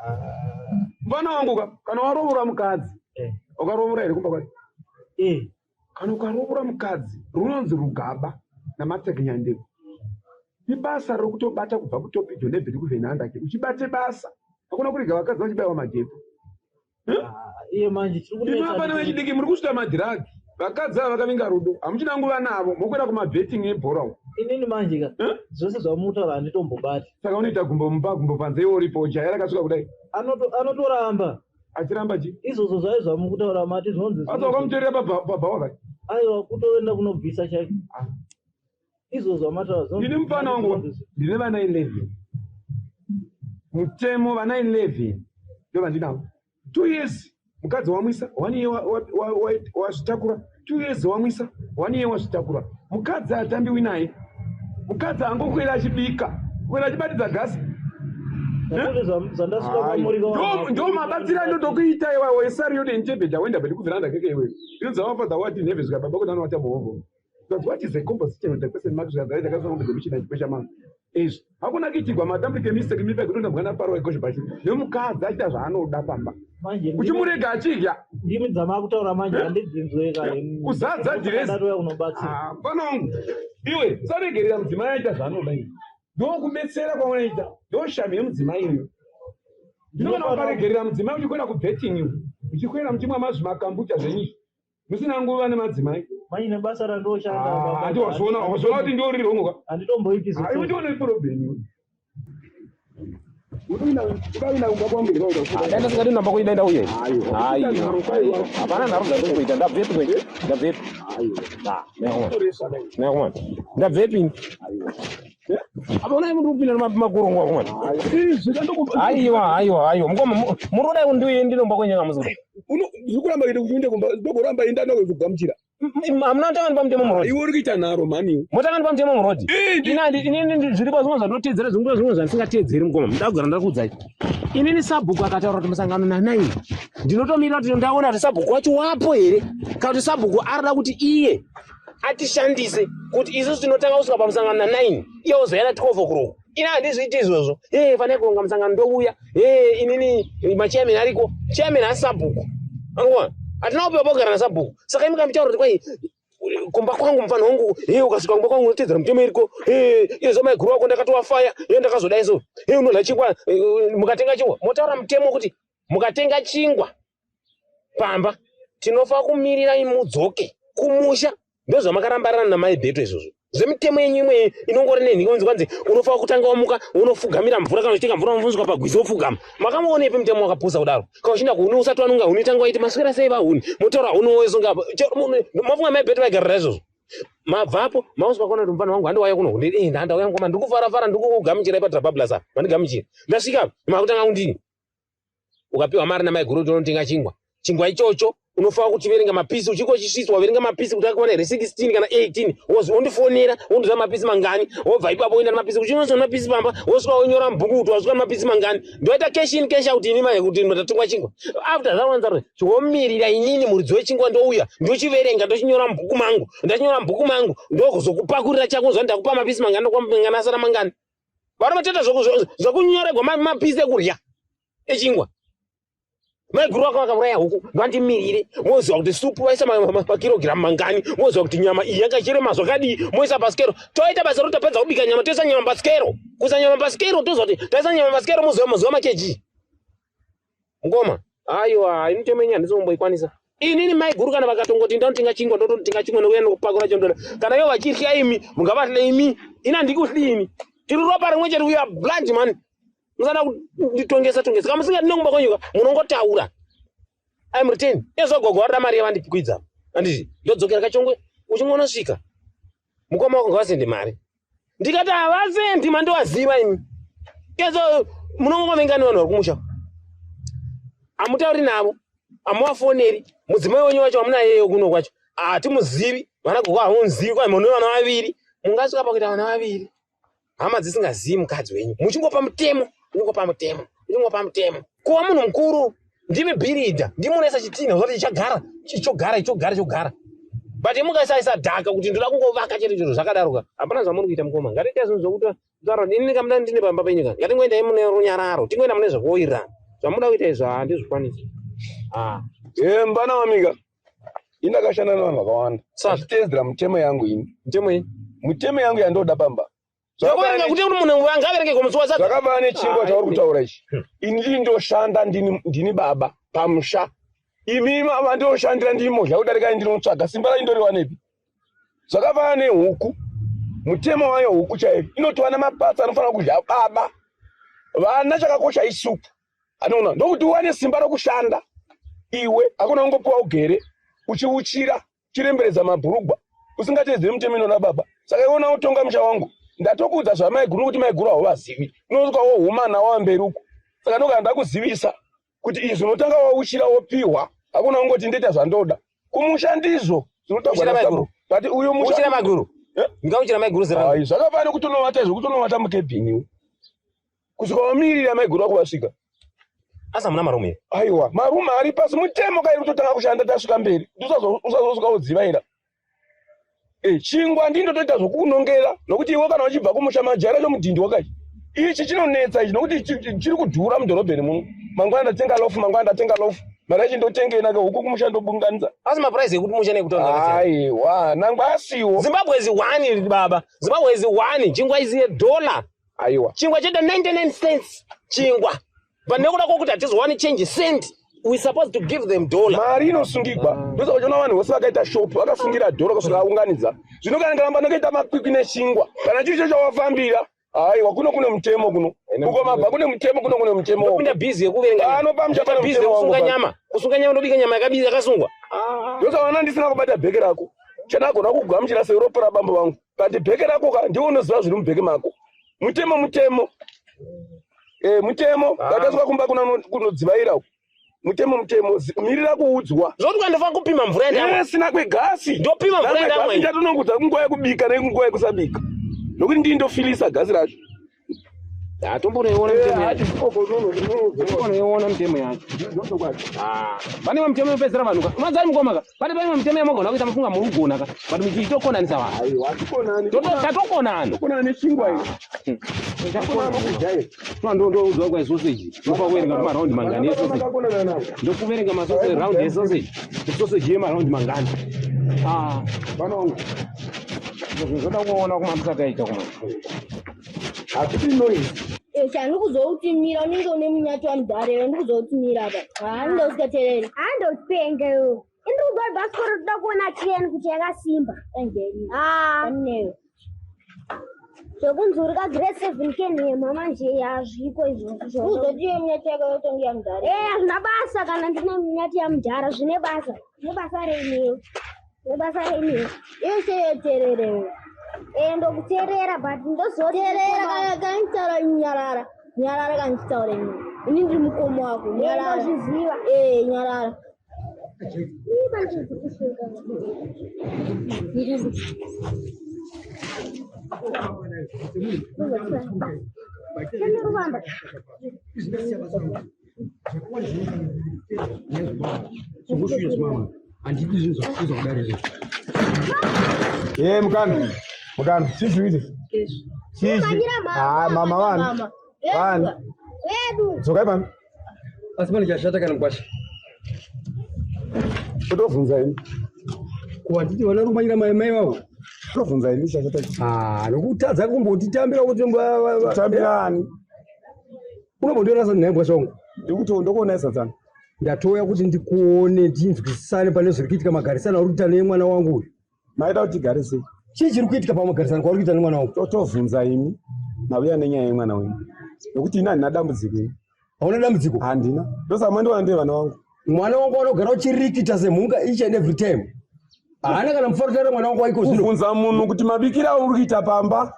Ah, mwana wangu ka kana warovora mukadzi eh, ukarovora here kumba kwake eh, kana ukarovora mukadzi runonzi rugaba namatekenyandebvu ibasa rokutobata kubva kutopijo nebheri kuvhenandake uchibate basa hakuna kurega vakadzi vachibayiwa madhepo ah, iye manje chiri imi kunetsa vapana ndechekuti vechidiki muri kusvita madhiragi vakadzi ava vakavinga rudo hamuchina nguva navo mokwira kumabheting ebhora uko inini manje ka Eh? zvose zvamutaura handitombobati saka unoita gumbo mumba gumbo panze iwe uripo jaya rakasvika kudai Anotoramba achiramba chi izvozvo zvai zvamukutaura mati zvinonzi asi zvinonzi wakamutorera pabhawa kai aiwa kutoenda kunobvisa chaiko izvozvo zvamataura ndine zvinonzi mufana mati wangu zvinonzi ndine vana 11 mutemo vana 11 ndo vandinavo 2 years mukadzi wamwisa 1 year wazvitakura 2 years wamwisa 1 year wazvitakura mukadzi hatambiwi naye mukadzi angokwira achibika kwira achibatidza gasi ndatoti zvandasvika Hayi. kwamuri Ndo mabatsiro andotokuita iwawo esari yode ntebhedha wenda bhedi kuvheranda keke iwewe inonzi our father what in heaven zvika baba kuti anovata muhovho Because what is a composition with the question mark zvikadzaita kasangombe dzemuchina chikwesha manga izvi hakuna kuitigwa madambudziko emistake mipa kutonda mwana paro egozho pacho nemukadzi achiita zvaanoda pamba manje ndimi uchimurega achidya ndimi dzamakutaura manje handidzinzwe ka kuzadza dhirezi ndatoya kunobatsira Ah, mfana wangu iwe usaregerera mudzimai aita zvaanoda iwe ndokubetsera kwaunoita ndoshami yemudzimai iwe ndinogona ndinofana ukaregerera mudzimai uchikwira kubetting iwe uchikwira muchimwa mazvimakambucha zvenyu izvi musina nguva nemadzimai manje nebasa randoshanda baba handi wazviona wazviona kuti ndiwo riri rongo ka handitomboiti iwe zvitsotsi ndione problem iwe ukawina kumba kwangu here kauda Dai ndasingadi namba kuenda ndauye. Aiwa. Aiwa. Nharo kwaiwa. Hapana nharo dzandiri kuita. Ndabvepi kwe? Ndabvepi? Aiwa. Nekumana. Nekumana. Ndabvepi ini? Apa unai muri kupinda nemakurungu akumana. Izvi ndandokupa. Aiwa, aiwa, aiwa. Mukoma muri kudai kundiuye ndinomba kwenyanga muzi. Zviri kuramba kuita kuti uende kumba ndogoramba inda ndakugamuchira. Hamuna kutanga ndipamutemo murodhi. Iwe uri kuita nharo mhani iwe. Motanga ndipamutemo murodhi. Eh, Inini zviripo zvimwe zvandinoteedzera zvimwe zvimwe zvandisingateedzeri mukoma. Ndoda kugara ndakuudzai. Inini sabhuku akataura kuti musangano nanai. Ndinotomira kuti ndaona kuti sabhuku wacho wapo here kana kuti sabhuku arida kuti iye atishandise kuti isusu tinotanga kusvika pamusangano na9 iye ozouya na 12 o'clock. Ini handizviiti izvozvo. Ee fanai kuronga musangano ndouya. Ee inini machairman ariko. Chairman asabhuku. Anoona? Hatina kupiwa pokugara nasabhuku. Saka imi kamutaura kuti kwai kumba kwangu mufana wangu, he ukasvika kumba kwangu unotedzera mutemo iriko, he izvo maiguru wako ndakatowafaya, he ndakazodai so, he unodya chingwa, mukatenga chingwa, motaura mutemo kuti mukatenga chingwa pamba tinofa kumirira imudzoke kumusha. Ndozvamakarambarana namai Bheto izvozvo zvemitemo yenyu imwe inongori nenhingo inonzi kwanzi unofanira kutanga wamuka unofugamira mvura kana uchitenga mvura unofunzwa pagwizi wofugama. Makamuonepi mutemo wakapusa kudaro? Kana uchinda kuhuni usati wanunga huni tanga waiti maswera sei vahuni motaura huni woisunga mafunga mai Bheto vaigarira izvozvo. Mabvapo mauswa kuona kuti mufana wangu handouya kuno huni eh ndauya ngoma ndikufara fara ndikukugamuchirai patrabablas apa mandigamuchira ndasvika makutanga kundini ukapiwa mari namaiguru kuti unotenga chingwa chingwa ichocho unofanira kuchiverenga mapisi uchingochisvitsa waverenga mapisi kuti akwana here 16 kana 18 wozi wondifonera wondiza mapisi mangani wobva ipapo woenda nemapisi uchinosa mapisi pamba wosvika wonyora mubhuku kuti wasvika mapisi mangani ndoita cash in cash out ini manje kuti ndatengwa chingwa after that one womirira inini muridzi wechingwa ndouya ndochiverenga ndochinyora mubhuku mangu ndachinyora mubhuku mangu ndokuzokupakurira chako zva ndakupa mapisi mangani ndokupa mangani asara mangani varume toita zvokunyoregwa mapisi ekurya echingwa. Maiguru wako vakauraya huku ngandimirire moziva kuti supu vaisa makirogiramu mangani moziva kuti nyama iyi yanga ichirema zvakadii moisa pasikero toita basa roti tapedza kubika nyama toisa nyama pasikero kuisa nyama pasikero toziva kuti taisa nyama pasikero moziva mazuva makeji ngoma aiwa ini yenyu handisi kumboikwanisa inini maiguru kana vakatongoti ndanotenga chingwa ndototenga chingwa nokuya nokupakura chondoda kana ivo vachirya imi mungavahle imi ini handikuhli imi tiri ropa rimwe chete we are blood man musada kunditongesa tongesa kama musingadi nekumba kwenyuka munongotaura I'm return ezogogo varida mari yavandikwidza handiti ndodzokera kachongwe uchingonosvika mukoma wako ngavasende mari ndikati havasendi mandovaziva imi kezo munongovengani vanhu vari kumusha hamutauri navo hamuvafoneri mudzimai wenyu wacho hamunayeyo kuno kwacho hatimuzivi vana gogo hamuzivi kwai mune vana vaviri mungasvika pakuita vana vaviri hama dzisingazivi mukadzi wenyu muchingopa mutemo muchingopa mutemo muchingopa mutemo kuva munhu mukuru ndimi bhiridha ndimi munoisa chitinha zoti chichagara chichogara chichogara chogara but mukasaisa dhaka kuti ndoda kungovaka chete chiro zvakadaroka hapana zvamuri kuita mukoma ngatiite zvinhu zvokuti taura inini kamuda ndine pamba penyika ngatingoendai mune runyararo tingoenda mune zvekuwirirana zvamuda kuita izvo handizvikwanisi. Mbana wamika ini ndakashanda nevanhu vakawanda achiteedzera mutemo yangu ini mutemo iyi mutemo yangu yandoda pamba Zvakaverenga kuti munhu angaverenge kumusi wasadza zvakafanana nechingwa chauri kutaura ichi ini ndini ndoshanda ndini baba pamusha imi vandoshandira ndimodya kudarika ndinotsvaga simba racho ndoriwanepi zvakafanana nehuku mutemo wayo huku chaiyo inotova namapatsa anofanira kudya baba vana chakakosha isupu anoona ndokuti uwane simba rokushanda iwe hakuna kungopiwa ugere uchiuchira chiremberedza mabhurugwa usingateedzeri mutemo inoda baba saka iwona utonga musha wangu ndatokuudza zvamaiguru nokuti maiguru hauvazivi unosvika wohumana wava uku saka ndokana ndakuzivisa kuti izvi unotanga wauchira wopiwa hakuna kungoti ndoita zvandoda kumusha ndizvo zvinotaurwa Uchira maiguru? But uyo musha Uchira maiguru? Ndingauchira maiguru zera Ai, zvakafanana kuti unovata izvo kuti unovata mukebhini iwe kusvika wamirira maiguru ako vasvika asi hamuna marume here? Aiwa marume ari pasi mutemo kairi kutotanga kushanda tasvika mberi usazosvika wodzivaira chingwa ndindotoita zvokunongera nokuti iwe kana uchibva kumusha majara chomudhindi wakachi ichi chinonetsa ichi nokuti chiri kudhura mudhorobheni muno mangwana ndatenga lofu mangwana ndatenga lofu mari yacho ndotengei nake huku kumusha ndobunganidza asi mapuraizi ekuti musha nekutonga aiwa nangwa asiwo Zimbabwe is one baba Zimbabwe is one chingwa is a dollar aiwa chingwa chete 99 cents chingwa but nekuda kwokuti hatizowani change cent we supposed to give them dollar mari inosungigwa ndosaka uchiona vanhu vose vakaita shopu vakasungira dhora kusvika aunganidza zvino kana ngaramba ndakaita makwikwi nechingwa kana chiri cho chawafambira aiwa kuno kune mutemo kuno uko mabva kune mutemo kuno kune mutemo ndopinda bhizi yekuverenga Ano pamusha pane bhizi mutemo wangu yekusunga pano. nyama kusunga nyama ndobika nyama yakasungwa ndosaka ndisina kubata bheke rako chandagona kugamuchira seropa rabambo vangu but bheke rako ka ndiwe unoziva zviri mubheke mako mutemo mutemo mutemo ngatasvika kumba kunodzivaira uko mutemo mutemo mirira kuudzwa zvokuti kwandofanira kupima mvura yandamwa sina kwegasi ndopima mvura yandamwa iyi. ndatonongudza kunguva yekubika nenguva yekusabika nokuti ndii ndofilisa gasi racho Hatombonoiona mitemo yacho. Tombonoiona mitemo yacho. Ah, pane imwe mitemo inopedzera vanhu ka. Unoziva mukoma ka? Pane pane imwe mitemo yamogona kuita mafunga muri kugona ka. But muchitokonanisa vanhu. Aiwa, hatikonani. Tatokonana. Tokonana nechingwa ichi. Ndoudzwa kwa sausage. Ndopa kuverenga ma round mangani esausage. Ndokuverenga ma sausage round esausage. Sausage yema round mangani. Ah, bana wangu. Zvoda kuona kuma musati aita kuma. Hatidi noise. Chandikuzoutimira unenge une munyati wamudhara ndikuzoutimira apa haanenge usikatereri handopenga iwe indiri kugora bhasikoro toda kuona cheni kuti yakasimba aneyo zvekunzi uri kagirade 7 kenhema manje hazviko izvozvo uzotiyo munyati yako yotonge yamudhara e hazvina basa kana ndine minyati yamudhara zvine basa zvine basa reiniyo zvine basa reiniyo yese yotererewo e ndokuteerera but ndozoterera kana kanitaura nyarara nyarara kana ndichitaura ini ini ndiri mukoma wako nyarara ndozviziva e nyarara Ye mukana. Mukana, chii chiri? Chii? Ah, mama vani. Vani. Dzokai pano. Asi pane chashata kana mukwasha? Kutobvunza ini. Ko handiti vana rumanyira mai mai vavo? Kutobvunza ini chashata. Ah, nokutadza kumbotitambira kuti Kutambira ani? Unombondiona sei nhai mukwasha wangu? Ndikuti ndokuona sadzana. Ndatouya kuti ndikuone ndinzwisisane pane zviri kuitika magarisano auri kuita nemwana wangu uyu. Maida kuti tigare sei? Chii chiri kuitika pamagarisano kwauri kuita nemwana wangu? Totovhunza imi. Mauya nenyaya yemwana wenyu. Nokuti ini handina dambudziko ini. Hauna dambudziko? Handina. Ndosaka mandiona ndiye vana vangu. Mwana wangu anogara uchirikita semhunga each and every time. Haana kana mufaro taura mwana wangu waiko zvino. Kubvunza munhu kuti mabikiro auri kuita pamba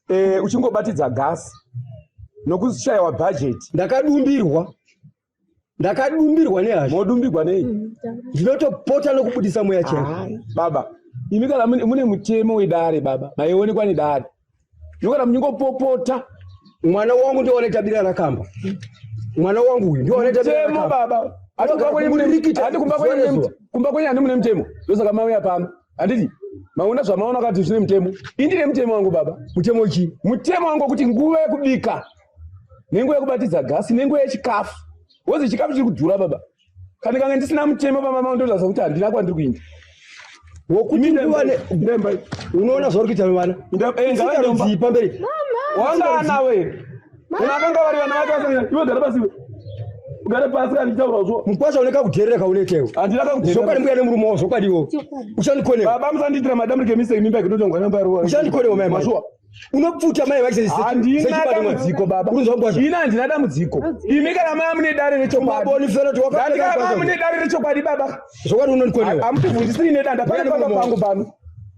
eh, uchingobatidza gasi nokushayiwa bhajeti. Ndakadumbirwa. Ndakadumbirwa nehasha. Modumbirwa nei? Ndinotopota nokubudisa mweya chaiwo. Baba, imi kana mune mutemo wedare baba, maionekwa nedare. Ndokana muchingopopota. Mwana wangu ndiye wanoita bira rakamba. Mwana wangu uyu ndiye wanoita bira Mutemo rakamba. baba. Ati kumba kwenyu mune ati kumba kwenyu mune kumba kwenyu handi mune mutemo. Ndosaka mauya pano. Handiti maona zvamaona kati zvine mutemo. Ini ndine mutemo wangu baba. Mutemo chii? Mutemo wangu wekuti nguva yekubika nenguva yekubatidza gasi nenguva yechikafu. Wozi chikafu chiri kudhura baba. Kana kange ndisina mutemo baba mama ndotaza kuti handina kwandiri kuinda. Wokuti nguva ne unoona zvauri kuita vana. Ngavaende pamberi. Wanga anawe. Una akanga vari vana vake vasanga iwe gara pasi iwe. Ugare pasi kana ndichitaura zvo. Mukwasha une kakudherera kaunoitewo. Handina kakudherera. Zvokwadi mbuya nemurume wavo zvokwadi iwo. Uchandikonewa. Baba musandiitira madambudziko emiseki mimba yekutotongwa namba Uchandikonewa mai Mashuwa. Unopfuta mai vake Handina dambudziko baba. Unonzwa mukwasha? Ini handina dambudziko. Imi kana maya mune dare rechokwadi. Maboni fero Ndati kana maya mune dare rechokwadi baba. Zvokwadi unondikonewa. Hamutibvunzisiri nedanda pane pamba pangu pano.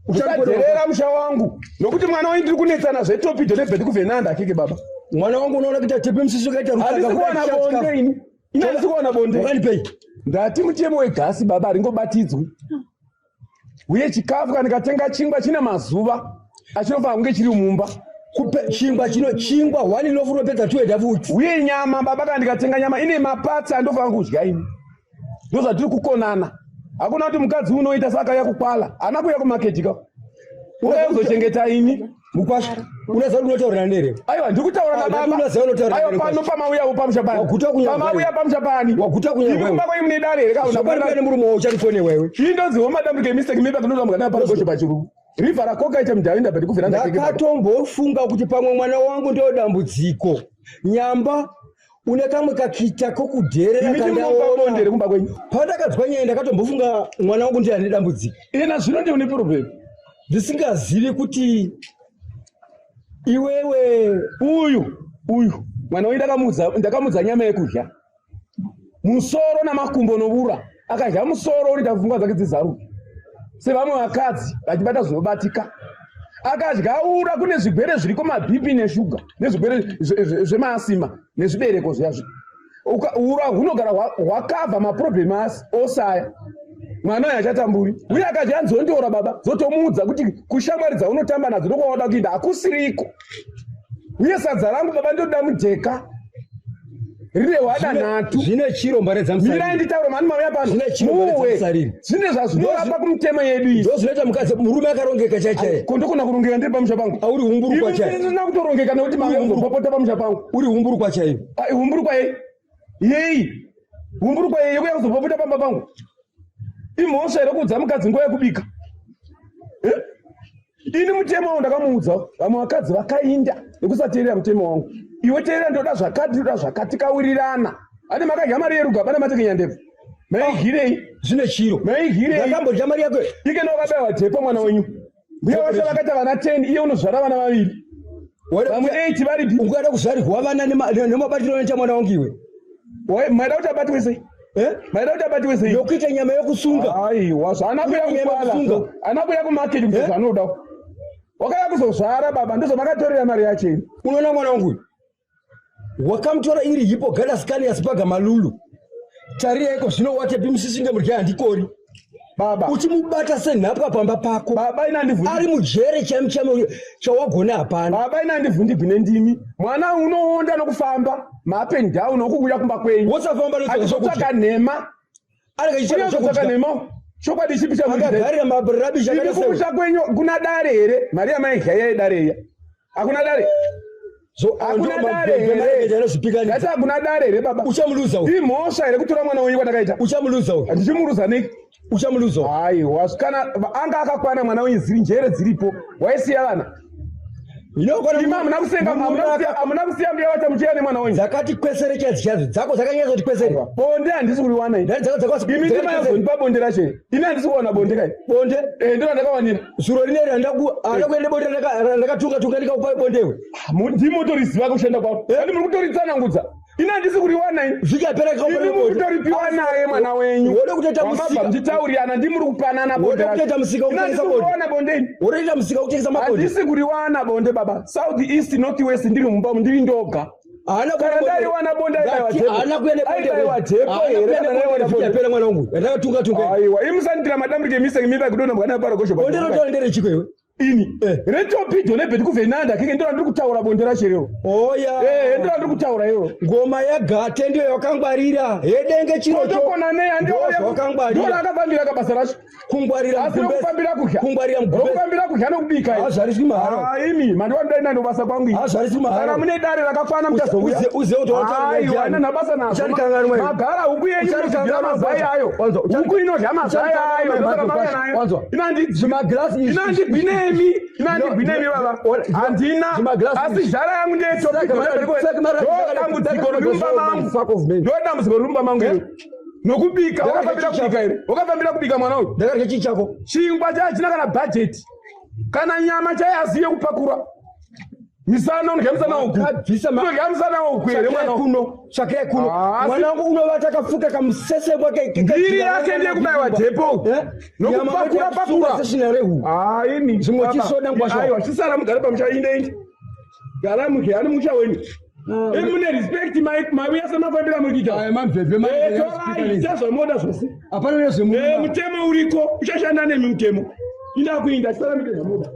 Usadherera musha wangu nokuti mwana wenyu ndiri kunetsana zvetopido nebheti kuvhenanda akeke baba. Mwana wangu unoona kuita tepe musiso kaita rukaka. Handisi kuwana bonde ini. Ini handisi kuwana bonde. Wakanipei? Ndati mutemo wegasi baba haringobatidzwi. Uye chikafu kana ndikatenga chingwa chine mazuva achinofanira kunge chiri mumba. Kupe chingwa chino chingwa one loaf unopedza 2.5 weeks. Uye nyama baba kana ndikatenga nyama ine mapatsi andofanira kudya ini. Ndozvatiri kukonana. Hakuna kuti mukadzi unoita saka akauya kukwala. Haana kuuya kumaketi ka. Uya kuzochengeta ini. Mukwasha, unoziva kuti unotaurira nere? Aiwa ndiri kutaura Ah, nababa. unoziva unotaura Aiwa nere, pano Mukwasha. pamauya pamusha pani. Waguta kunyangwa Pamauya iwe. pamusha pani. Waguta kunyangwa Imi iwe. kumba kwenyu mune dare here ka? Zvokwadi mbuya nemurume wavo uchandikonewa iwe. Ini ndonzi madambudziko emiseki mimba kunotambuka napano gosho pachuru. River rakoka ite mudhavinda bheti kuvhenanda keke baba. Ndakatombofunga kuti pamwe mwana wangu ndo dambudziko. Nyamba une kamwe kakita kokudherera Imi ndinomupa bonde here kumba kwenyu. Pandakadzwa nyaya ndakatombofunga mwana wangu ndiye ane dambudziko. Ina zvino ndiye une problem. Ndisingazivi kuti iwewe Uyu uyu mwana wenyu ndakamudza ndakamudza nyama yekudya. Musoro namakumbo novura. Akadya musoro unoita pfungwa dzake dzizaruke. Sevamwe vakadzi vachibata zvinobatika. Akadya ura kune zvigwere zviriko mabhipi neshuga nezvigwere zvemaasima nezvibereko zviya zvi. Ura hunogara hwakavha maproblem ose aya. Mwana uyu achatamburi. Uye akadya nzondora baba dzotomuudza kuti kushamwari dzaunotamba nadzo ndokwawada kuinda hakusiriko. Uye sadza rangu baba ndoda mujeka. Rine hwada nhatu. Zvine chiro mbare dzamusariri. Mirai nditaure mhani mauya pano. Zvine chiro mbare Muwe. dzamusariri. Zvine zvazvinorapa kumutemo yedu iyi. Ndozvinoita mukadzi murume akarongeka chai chai. Ko ndokona kurongeka ndiri pamusha pangu. Auri humburukwa chai. Ndina kutorongeka nekuti mauya kuzopopota pamusha pangu. Uri humburukwa chaiyo. Ai humburukwa yei? Yei? Humburukwa yei yekuya kuzopopota pamba pangu? Imhosva here kuudza mukadzi nguva yekubika? Eh? Ini mutemo wangu ndakamuudza vamwe vakadzi vakainda nekusateerera mutemo wangu. Iwe teerera ndoda zvakati ndoda zvakati kawirirana. Ane makadya mari yerugaba namatekenya ndebvu. Maigirei? Zvine chiro. Maigirei? Ndakambodya mari yako. Ike ndokabaiwa dhepo mwana wenyu. Mbuya wacho vakaita vana 10 iye unozvara vana vaviri. Vamwe 8 varipi? Ungada kuzvarirwa vana nemabatiro anoita mwana wangu iwe. Maida kuti abatwe sei? Eh? Maida kuti abatwe sei? Nokuita nyama yokusunga. Aiwa, zvaana kuya Nyama kukwala. yekusunga. Ana kuya kumarket kuti zvanoda. Wakaya kuzozvara baba ndozvamakatorera mari yacho ini. Unoona mwana wangu uyu? Wakamutora iri hipo gadaskani yasipaga malulu. Tarira iko zvino watepi musisinge murya handikori. Baba. Uchimubata senhapwa pamba pako. Baba ina andivhundi. Ari mujere chaimu chaimu chawagona hapana. Baba ina andivhundigwi nendimi. Mwana unoonda nokufamba ma-up and down nokuuya kumba kwenyu. Wosafamba netsvaka zvokudya. Achitsvaka nhema. Anenge achitsvaka Uye kutsvaka zvokudya. nhema. Chokwadi chipi Akagarira marabishi Imi akaita kumusha kwenyu kuna dare here? Mari yamaidya yaidare iya. Hakuna dare. Hakuna dare here? Ndati hakuna dare here baba? Uchamuluza uyu. Imhosva here kutora mwana wenyu kwandakaita? Uchamuluza uyu. Ndichimuruza nei? Uchamuluza uyu. Aiwa, kana anga akakwana mwana wenyu ziri njere dziripo, waisiya vana. Imi hamuna kusenga, hamuna kusiya mbuya wacho muchiya nemwana wenyu. Dzakati kwesere chadzo chadzo dzako dzakanyanya kuti kwesere. Bonde handisi kuriwana ini. Ndani dzako dzakasi. Imi ndimayazonipa bonde racho here? Ini handisi kuwana bonde kai. Bonde. Eh, ndiro randakawanira. Zuro rineri handakuenda bonde randakatunga tunga ndikakupa bondewe. Ndimotoriziva kushanda kwaro. Kandi muri kutoritsanangudza. Ini handisi kuriwana ini. Zvikapera Imi muri kutoripiwa naye mwana wenyu. Wode kutoita Wamabva musika. muchitaurirana ndimi muri kupanana bonde Wode racho. kutoita musika Ini handisi wekutengesa bonde. kuriwana bonde ini. Wode kutoita musika wekutengesa mabonde. Handisi kuriwana bonde baba. South East North West ndiri mumba umu, ndiri ndoga. Haana Kana ndaiwana bonde aibaiwa Ndati dhepo. haana kuenda bonde. Aibaiwa dhepo Haana here kuenda kana bonde ndaiwana bonde. zvikapera mwana wangu. Ndakatunga tunga. Aiwa, imi musanditira madambudziko emisenge miba kudonha mwana para gosho. Bonde rotora ndere chiko iwe. Ini. Retopido nebheti kuvhenanda keke ndiro randiri kutaura bonde racho iroro. Oya. Eh, ndiro randiri kutaura iroro. Ngoma yagate ndiyo yakangwarira. Yedenge chirocho. Kotokona nei Ndozvo wakangwarira. Ndiro rakafambira kabasa racho. Kungwarira Asi rokufambira kudya. Kungwarira mugumbeze. Rokufambira kudya nokubika. Hazvariswi mahara. Ah, imi mandiwa ndai basa kwangu ini. Hazvariswi mahara. Kana mune dare rakakwana muchazouya. Uze kuti wataura Aiwa, ndiani. ina nabasa nazvo. Uchandikanganwa iwe. Magara huku yenyu inodya Uchandikanganwa mazai kwanza. ayo. Kwanza, Huku inodya mazai ayo. Ndosaka mauya nayo. Kwanza. Inandi Zvimagirasi izvi. Inandigwinemi. Inandigwinemi baba. Handina. Asi zhara yangu ndeyetopido. Ndodambudziko riri mumba mangu. Ndodambudziko riri mumba mangu iro. Nokubika, wakafambira kubika here? Wakafambira kubika mwana uyu. Ndakarya chii chako? Chingwa chachina kana bhajeti. Kana nyama chaiaziye kupakura. Misana unodya musana wogu. Wakabvisa ma- Unodya musana wogu here Tsvakai mwana uyu? kuno. Tsvakai kuno. Ah, Mwana wangu unovata akafuka kamusese kwake. Mbiri yake ndeyekubaiwa dhepo. Nokupakura pakura. Sesina rehu. Ah, ini. Zvimwe Baba. chisoda ngwasha. Aiwa, chisara mugare pamusha inde inde. Gara mudye ani musha wenyu. Imi mune respect mauya semafambira muri kuita. Aya mamvemve Eh, torai, ita zvamunoda zvose. Hapana nezvemuno. Eh, mutemo uriko, uchashanda nemi mutemo. Ina kuinda, chisara muite zvamunoda.